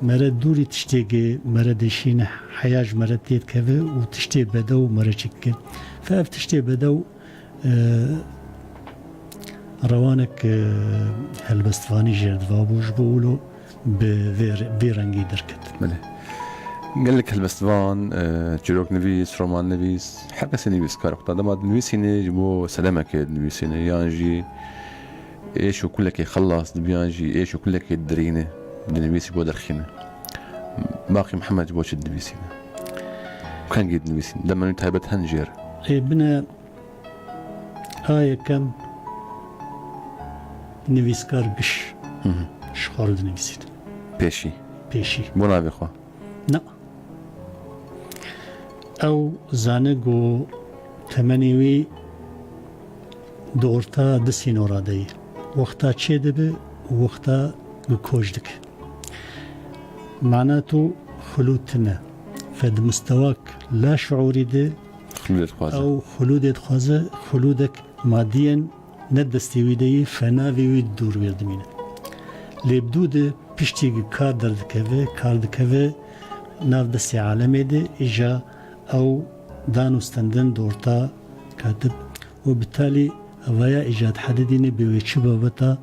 mere dûrî tiştê ku mere dêşîne heya ji mere tê dikeve û tiştê bedew mere çêdike. Fe ev tiştê bedew, e, rewanek, e, helbestvanî jê re divabû, ji bo wilo bi vê re-, vê rengî derket. Belê. Gelek helbestvan, e, çîroknivîs, romannivîs, her kesê nivîskar wexta dema dinivîsîne ji bo sedemekê dinivîsîne, yan jî êş û kulekê xelas dibe, yan jî êş û kulekê didirîne, dinivîsî bo derxîne. Baqî Mihemed ji bo çi dinivîsîne? Kengî dinivîsîne? Demên wî taybet hene jê re? Ê bine, a yekem nivîskar giş, hı hı, ji xwe re dinivîsîne. Pêşî. Pêşî. Bo navê xwe. Na. Ew zane ku temenê wî di orta du sînora de ye. Wexta çêdibe û wexta ku koç dike. Mana tu xulûd tune. Fe di mistewak la şuûrî de xulûdê dixwaze. Ew xulûdê dixwaze, xulûdek madiyen ne destê wî de yî, fe navê wî dûr wê dimîne. Lê bi dû de piştî ku kar derdikeve, kar dikeve nav destê alemê de, îja ew dan û stendin di orta katib û bi talî evaya îja dihedidîne bê wê çi babeta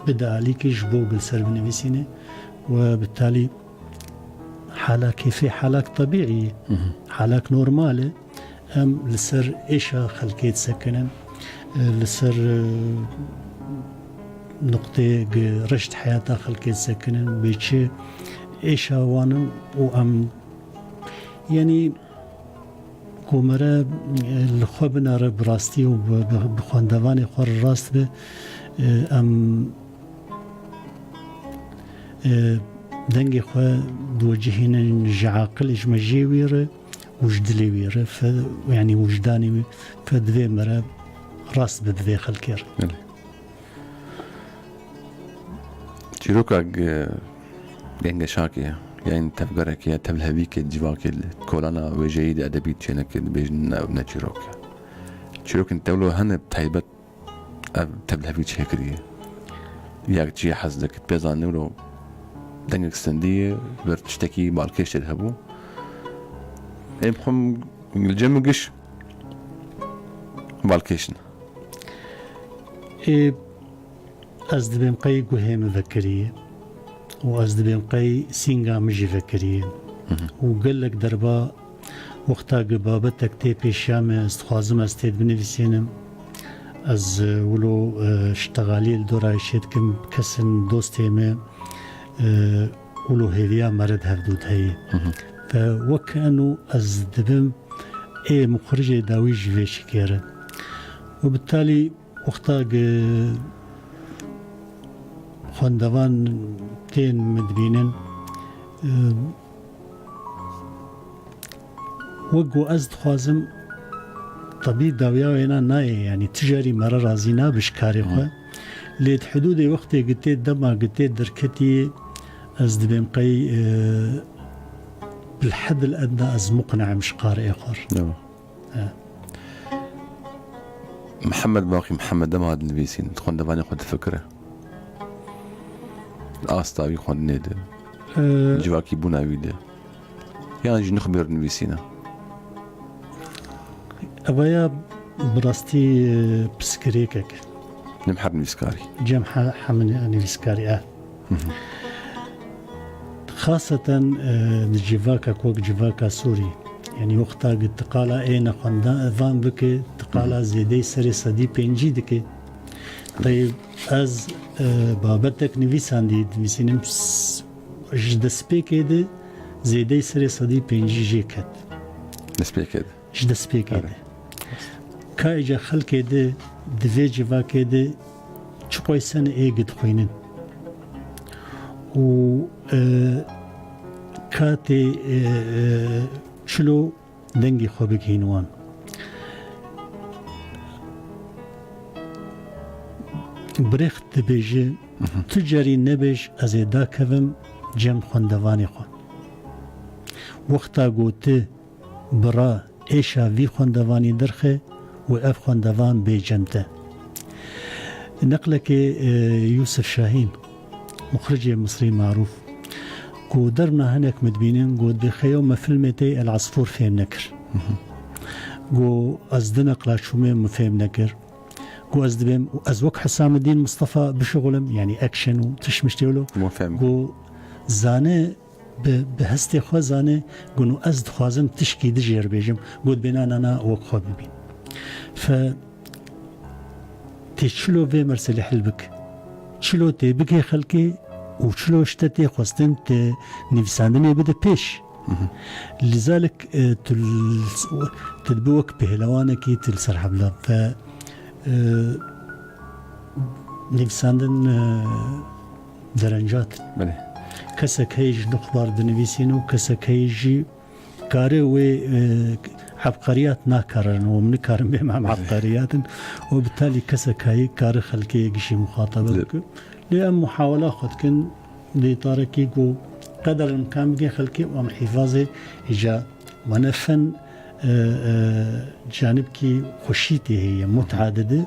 bide alîkî ji bo ku li ser binivîsîne û bi talî halak kêfê, halak tebîî, hı hı, halak normal e. Em li ser êşa xelkê disekinin, e, li ser, e, nuqteyê gi reş di heyata xelkê disekinin, bê çi êşa wan in û em, yanî, ku mere, e, li xwe binere bi rastî û bi, bi, bi xwendevanê xwe re rast be, e, em, e, dengê xwe diwecihînin ji aqilê, ji mejiyê wî re û ji dilê wî re, fe, yanî wijdanê wî, fe divê mere rast be bi vê xelkê re. Belê. Çîroka ge-, gengeşakê ye, yan tevgerekê ye, tevlihevîkê civakê li kolana wêjeyî de edebî çêneke dibêjin ne, ne çîrok e. Çîrokên tewlo hene taybet ev tevlihevî çêkiriye. Ya çi hez dike, pê zanî wilo dengek stendî ye, ber tiştekî balkêş tê de hebû. Ê bixwim li cem min giş balkêş in. Ê, ez dibêm qey guhê min vekiriye û ez dibêm qey sînga min jî vekiriye. Û gelek derba wexta ku babetek tê pêşiya me, ez dixwazim ez tê de binivîsînim. Ez, e, wilo, e, ştexaliyê li dora êşê dikim, kesên dostê me, e, wilo hêviya me re di hevdû de heye. Fe wek eno ez dibim ê muxrijê dawî ji vê şikêre. Û bi talî wexta ku xwendevan tên min dibînin, e, wek ku ez dixwazim, tebî dawiya wêna nayê, yanî tu carî me re razî nabe ji karê xwe. Lê di hidûdê wextê ku tê dema ku tê derketî, ez dibêm qey, e, bil hedil edna ez muqne im ji qarê xwe re. Ewa. He. Mihemed Baqî Mihemed dema dinivîsîn, di xwendevanê xwe difikire. Asta wî xwendinê de. Ee, Civakîbûna wî de. Yan jî nixbir nivîsîne. Evaya bi rastî, e, pirsgirêkek. Cem her nivîskarî. Cem he-, hemî nivîskarî, e. Xaseten, e, di civakek wek civaka Sûrî, yanî wexta ku tu qala ê nexwendevan bike, tu qala zêdeyî serê sedî pêncî dike. Teyb ez, e, babetek nivîsandî, dinivîsînim, s-, ji destpêkê de zêdeyî serê sedî pêncî jê ket. Destpêkê de. Ji destpêkê de. Ka îca xelkê de, di vê civakê de çi qoysen ê gidixwînin. Û, e, ka tê, e, e, çilo dengê xwe bigihîn wan. Brecht dibêje, tu carî nebêj ez ê dakevim cem xwendevanê xwe. Wexta ku tu bi ra êşa vî xwendevanî derxe û ev xwendevan bê cem te. Neqlekê, e, Yûsif Şahîn, muxricê Misrî marûf, ku derna hinek min dibînin, got, "Bêxeyo me filmê te El Asfûr fêm nekir." Got, "Ez di neqla çûme min fêm nekir." Got, "Ez dibêm, ez wek Hisamidîn Mustafa bişixulim, yanî action û tişt miştê wilo." Min fêm. Got, "Zane, bi, bi hestê xwe zane, got, ez dixwazim tişkî di jêr bêjim." Got, "Bêna nana wek xwe bibîn." Fe tê çilo vê merselê hil bik. Çilo tê bigê xelkê û çilo ji te tê xwestin tê nivîsandinê bide pêş. Lizalik, e, tu l-, tu dibi wek pehlewanekî tu li ser hebla ve, e, nivîsandin, e, derencat. Belê. Kesek heye ji nû xebar dinivîsîn û kesek heye jî kare wê, e, ebqariyat nakarin û min nikarin bême em ebqariyatin û bi talî kesek heye kare xelkê gişî muxatebe Lê- bike. Lê em muhawela xwe dikin, di îtarekî ku qeder imkan bigê xelkê û em hîfazê îca wane fen, e, e, canibkî xweşî tê heye, mut'a dide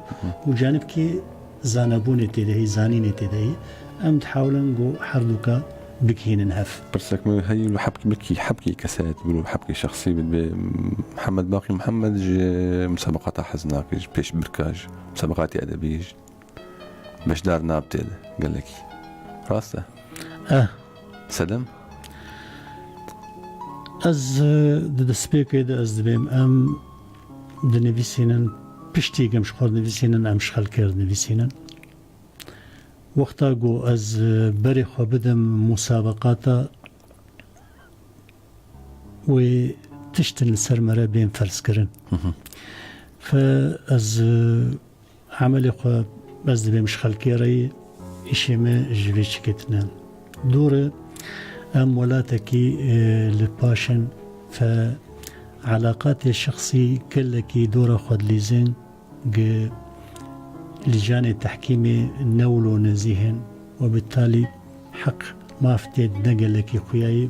û canibkî zanebûnê tê de heye, zanînê tê de heye. Em dihewlin ku her duka bigihînin hev. Pirsek me heye, hebkî, hebkî kesayet bû, hebkî şexsî bû, Mihemed Baqî Mihemed ji musabeqata hez nake, ji pêşbirka, ji musabeqatê edebî, ji beşdar nab tê de gelekî. Rast e? Eh. Sedem? Ez, e, di destpêkê de ez dibêm em dinivîsînin, piştî em ji xwe dinivîsînin, em ji xelkê re dinivîsînin. Wexta ku ez, e, berê xwe bidim musabeqata, wê tiştin li ser me re bên ferzkirin. Fe ez, e, emelê xwe ez dibêm ji xelkê re yê, îşê me ji vê çikê tine. Dûr e, em welatekî, e, li paş in, fe elaqatê şexsî gelekî dora xwe dilîzin, gi lîcanê tehkîmê ne wilo nezîh in û bi talî heq maf tê ne gelekî xuyayî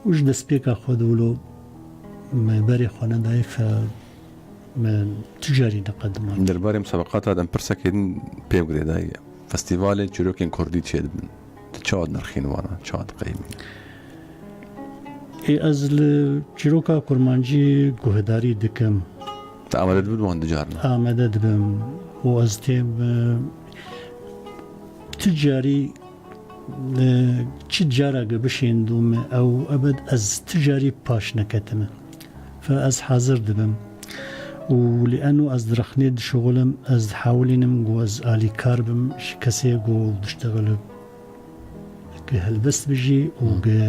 û ji destpêka xwe de wilo me berê xwe nedayê fe me tu carî neqediman. Derbarê musabeqata de em pirsekê din pê girêdayî. Festîvalên çîrokên kurdî çêdibin. Tu Çawa dinirxîn wana, çawa diqeyimîn? Ê, ez li çîroka kurmancî guhdarî dikim. Te amade dibin wan dicarna? Amade dibim û ez têm, e, tu carî, e, çi cara ge bişêndûme ew ebed ez tu carî paş neketime. Fe ez hazir dibim. Û li eno ez di rexnê dişixulim, ez dihawilînim ku ez alîkar bim ji kesê ku diştexile, ki helbest bijî û Hmm. ki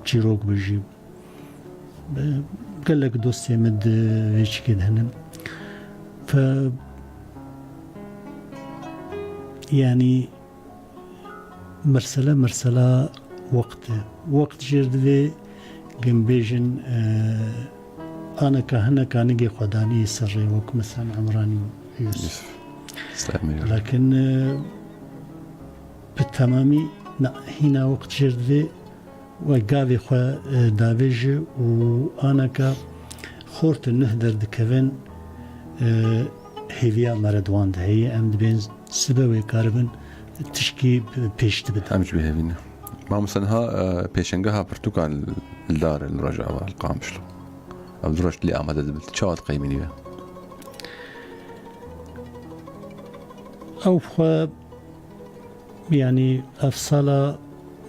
çîrok bijî. Gelek dostê min di vê çikê de hene. Fe, yanî, mersele, mersela wext e. Wext jêr divê, gim bêjin, e, aneka hineka nigê xwe danî ser rê, wek mesela Emranî Yusuf. Yusuf. Selamet. Lakin, e, bi temamî na, hîna wext jêr divê, we gavê xwe, e, davêje û aneka xort û nuh derdikevin, e, hêviya me re di wan de heye. Em dibên sibe wê karibin tişkî pêşti bidin. Em jî bi hêvî ne. Mamoste niha, e, pêşengeha pirtûkan li dar e li Rojava, li Qamişlo. Ev du roj lê amade dibin. Çawa diqeymînî we? Ew xwe, yanî ev sala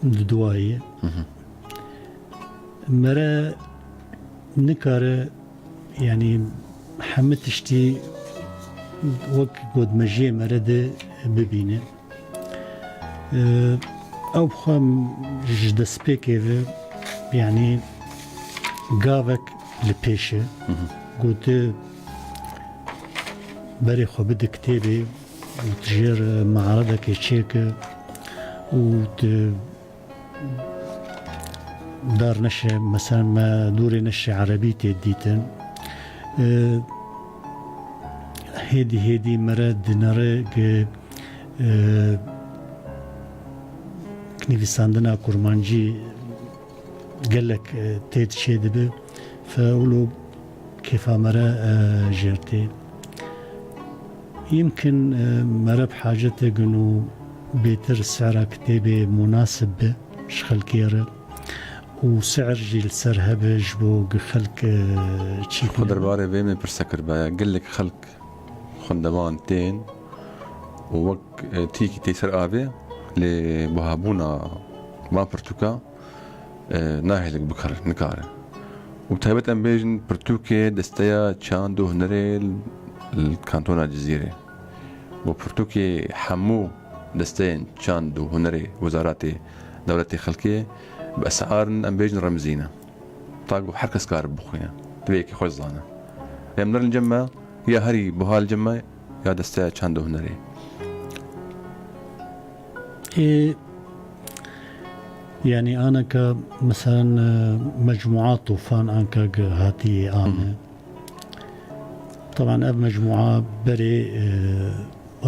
di duayê. Hı hı. Mere nikare, yanî hemî tiştî wek gotmejiyê mere de bibîne. Ew bi xwe ji destpêkê ve, yanî gavek li pêş e. Hı hı. Gote berê xwe bide kitêbê û tu jêr mearedekê çêke û tu dar neşe, mesela me dûrê neşe erebî tê dîtin. E, hêdî hêdî mere dinere ge, e, nivîsandina kurmancî gelek, e, tê çêdibe. Fe wilo kêfa mere, e, jêr tê. Yimkin, e, mere bi hacete gin û bêtir sera kitêbê munasib be ji xelkê re û ser jî li ser hebe ji bo gi xelk, e, çî Xwe derbarê vê min pirse kiribe. Gelek xelk xwendevan tên û wek, e, tîkî tê ser avê lê buhabûna van pirtûka e, nahêle ku bikare, nikare. Û bi taybet em bêjin pirtûkê Desteya Çand û Hunerê li, li Kantona Cizîrê. Û pirtûkê hemû desteyên çand û hunerê wezaretê dewletê xelkê bi esar in, em bêjin remzî ne. Ta ku her kes kare bixwîne. Divê yekê xwe zane. Em nerin cem me, ya herî buha li cem me, ya Desteya Çand û Hunerê. Ê, yanî aneka, meselen, e, mecmua Tufan anka ge hatî ame. Hı hı. Taban ev mecmua berê, e,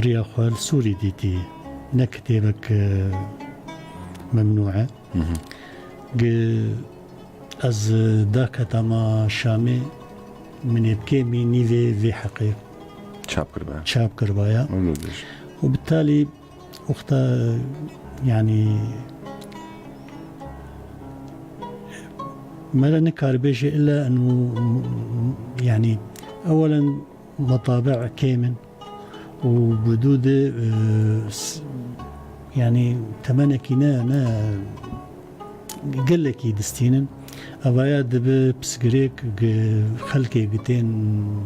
riya xwe li Sûrî dîtî. Ne kitêbek, e, memnû e. Hı hı. Ge ez daketama Şamê, min ê bi kêmî nîvê vê heqê Çap kiribe. Çap kiribaya. Wilo bêje. Û bi talî wexta, yanî, mere nikar bêje illa enû, yanî, ewelen metabi kêm in û bi dû de, e, s-, yanî, temenekî ne, ne, gelekî distînin. Evaya dibe pirsgirêk gi xelkê gi tên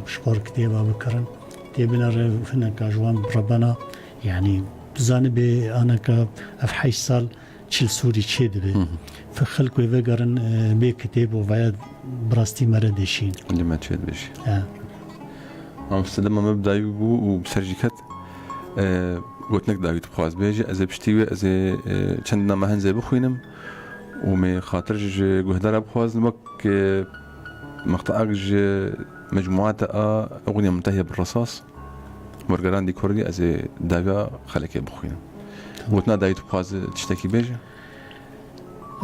ji xwe re kitêba bikirin. Tê binere hineka ji wan rebena, yanî, tu zanibê aneka ev heşt sal çi li Sûrî çê dibe. Hı hı. Fe xelk wê vegerin, e, bê kitêb û vaya bi rastî mere dêşîn. Li me çê dibêjî. He. Mamoste dema me bi dawî bû û bi ser jî ket, e, gotinek dawî dixwaz bêje, ez ê piştî wê, ez ê, e, çend dina me henzê bixwînim û me xatir ji guhdara bixwazin wek, e, meqteak ji mecmuata a Eğniye Muntehiye bi Resas. Wergerandî Kurdî, ez ê dawiya xelekê bixwînim. Gotina dayî tu dixwaze tiştekî bêje?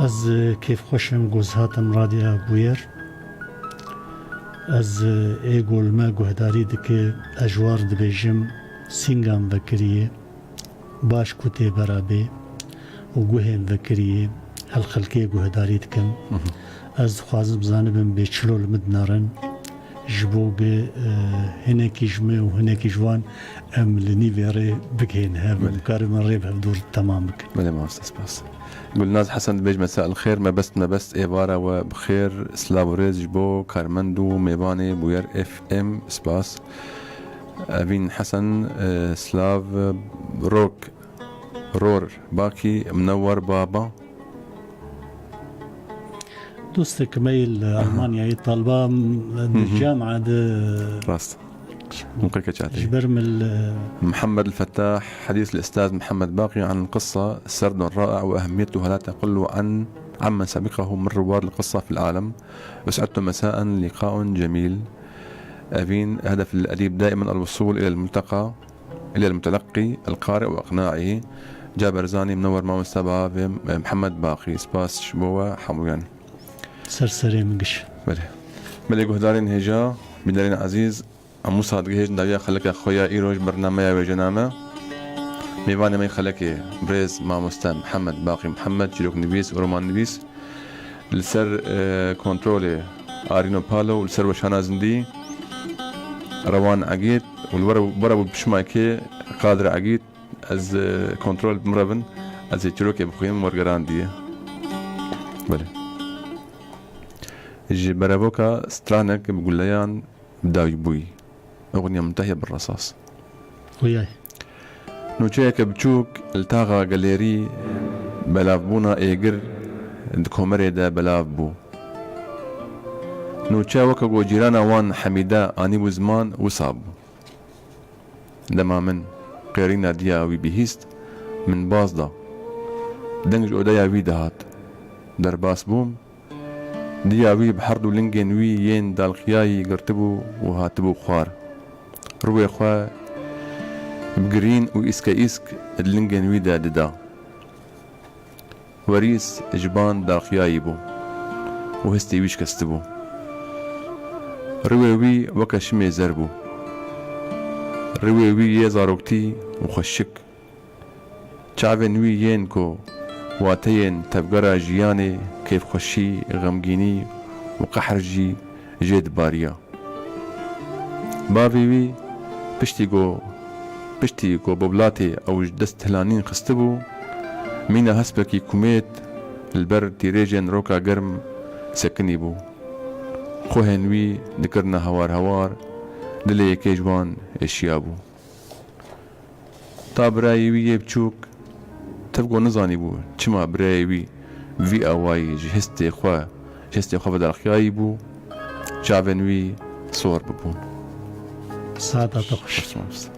Ez, e, kêfxweş im ku ez hatim Radya Bûyer. Ez, e, ê ku li me guhdarî dike, ez ji war dibêjim, sîngan vekiriye, baş ku tê bera bê. û guhên vekiriyê li xelkê guhdarî dikin. Ez dixwazim zanibim bê çilo li min dinarin, ji bo gi, e, hinekî ji me û hinekî ji wan em li nîvê rê bigihên hev û Belê. Bikaribin rê bi hev dûr temam bikin. Belê, mamoste, spas. Gulnaz Hesen dibêj, mesa el xêr, mebest, mebest êvara we bi xêr, silav û rêz ji bo karmend û mêvanê Bûyer F M, spas. Evîn Hesen, e, silav, e, rok, ror, bakî, minewar baba. Dostek me yê li Aha. Almanyayê talba m-, Hı di hı. Camia de Rast. Muqeke çatê. Ji ber min li Muhammed el-Fettah, حديث الأستاذ محمد باقي عن القصة سرد رائع وأهميتها لا تقل عن عمن سبقه من رواد القصة في العالم. أسعدتم مساء، لقاء جميل. أفين، هدف الأديب دائما الوصول إلى الملتقى، إلى المتلقي القارئ وإقناعه. جابر زاني، منور مامۆستا بەها بێ، محەممەد باقی. سپاس ji bo we hemûyan. Ser serê min giş. Belê. Belê guhdarên hêja, bînerên ezîz, em wisa digihêjin dawiya xeleka xwe ya îro ji bernameya wêjename. Mêvanê me yê xelekê, birêz mamoste Mihemed Baqî Mihemed, çîroknivîs û romannivîs. Li ser, e, kontrolê Arîno Palo û li ser weşana zindî Rewan Egîd û li were, were bû pişmakê Qadir Egîd, ez, e, kontrol bi min re bin, ez ê çîrokê bixwînim, wergerandiye. Belê. Ji berevoka stranek bi guleyan bi dawî bûyî. Oxniya min tehiye bi resas. Huyay. Nûçeyeke biçûk li taxa gelêrî belavbûna êgir di komerê de belav bû. Nûçe weke ku cîrana wan Hemîde anîbû ziman, wisa bû. Dema min qêrîna diya wî bihîst, min baz da. Deng ji odeya wî dihat. Derbas bûm. Diya wî bi her du lingên wî yên dalxiyayî girtibû û hatibû xwar. Rûyê xwe bi girîn û îske îsk di lingên wî de dida. Werîs ji ban dalxiyayî bû û hestê wî şikestibû. Rûyê wî weke şimê zer bû. Rûyê wî yê zaroktî û xweşik. Çavên wî yên ku wateyên tevgera jiyanê, kêfxweşî, xemgînî û qehr jî jê dibariya. Bavê wî piştî ku, piştî ku boblatê ew ji dest hilanîn xistibû, mîna hespekî kumêt li ber tîrêjên roka germ sekinîbû. Xwehên wî dikirine hewar hewar, dilê yekê ji wan êşiyabû. Ta birayê wî yê biçûk tevgo nizanîbû çima birayê wî bi vî awayî ji hestê xwe, ji hestê xwe ve derxiyayî bû, çavên wî sor bibûn. Saeta te xweş. Xweş mamoste.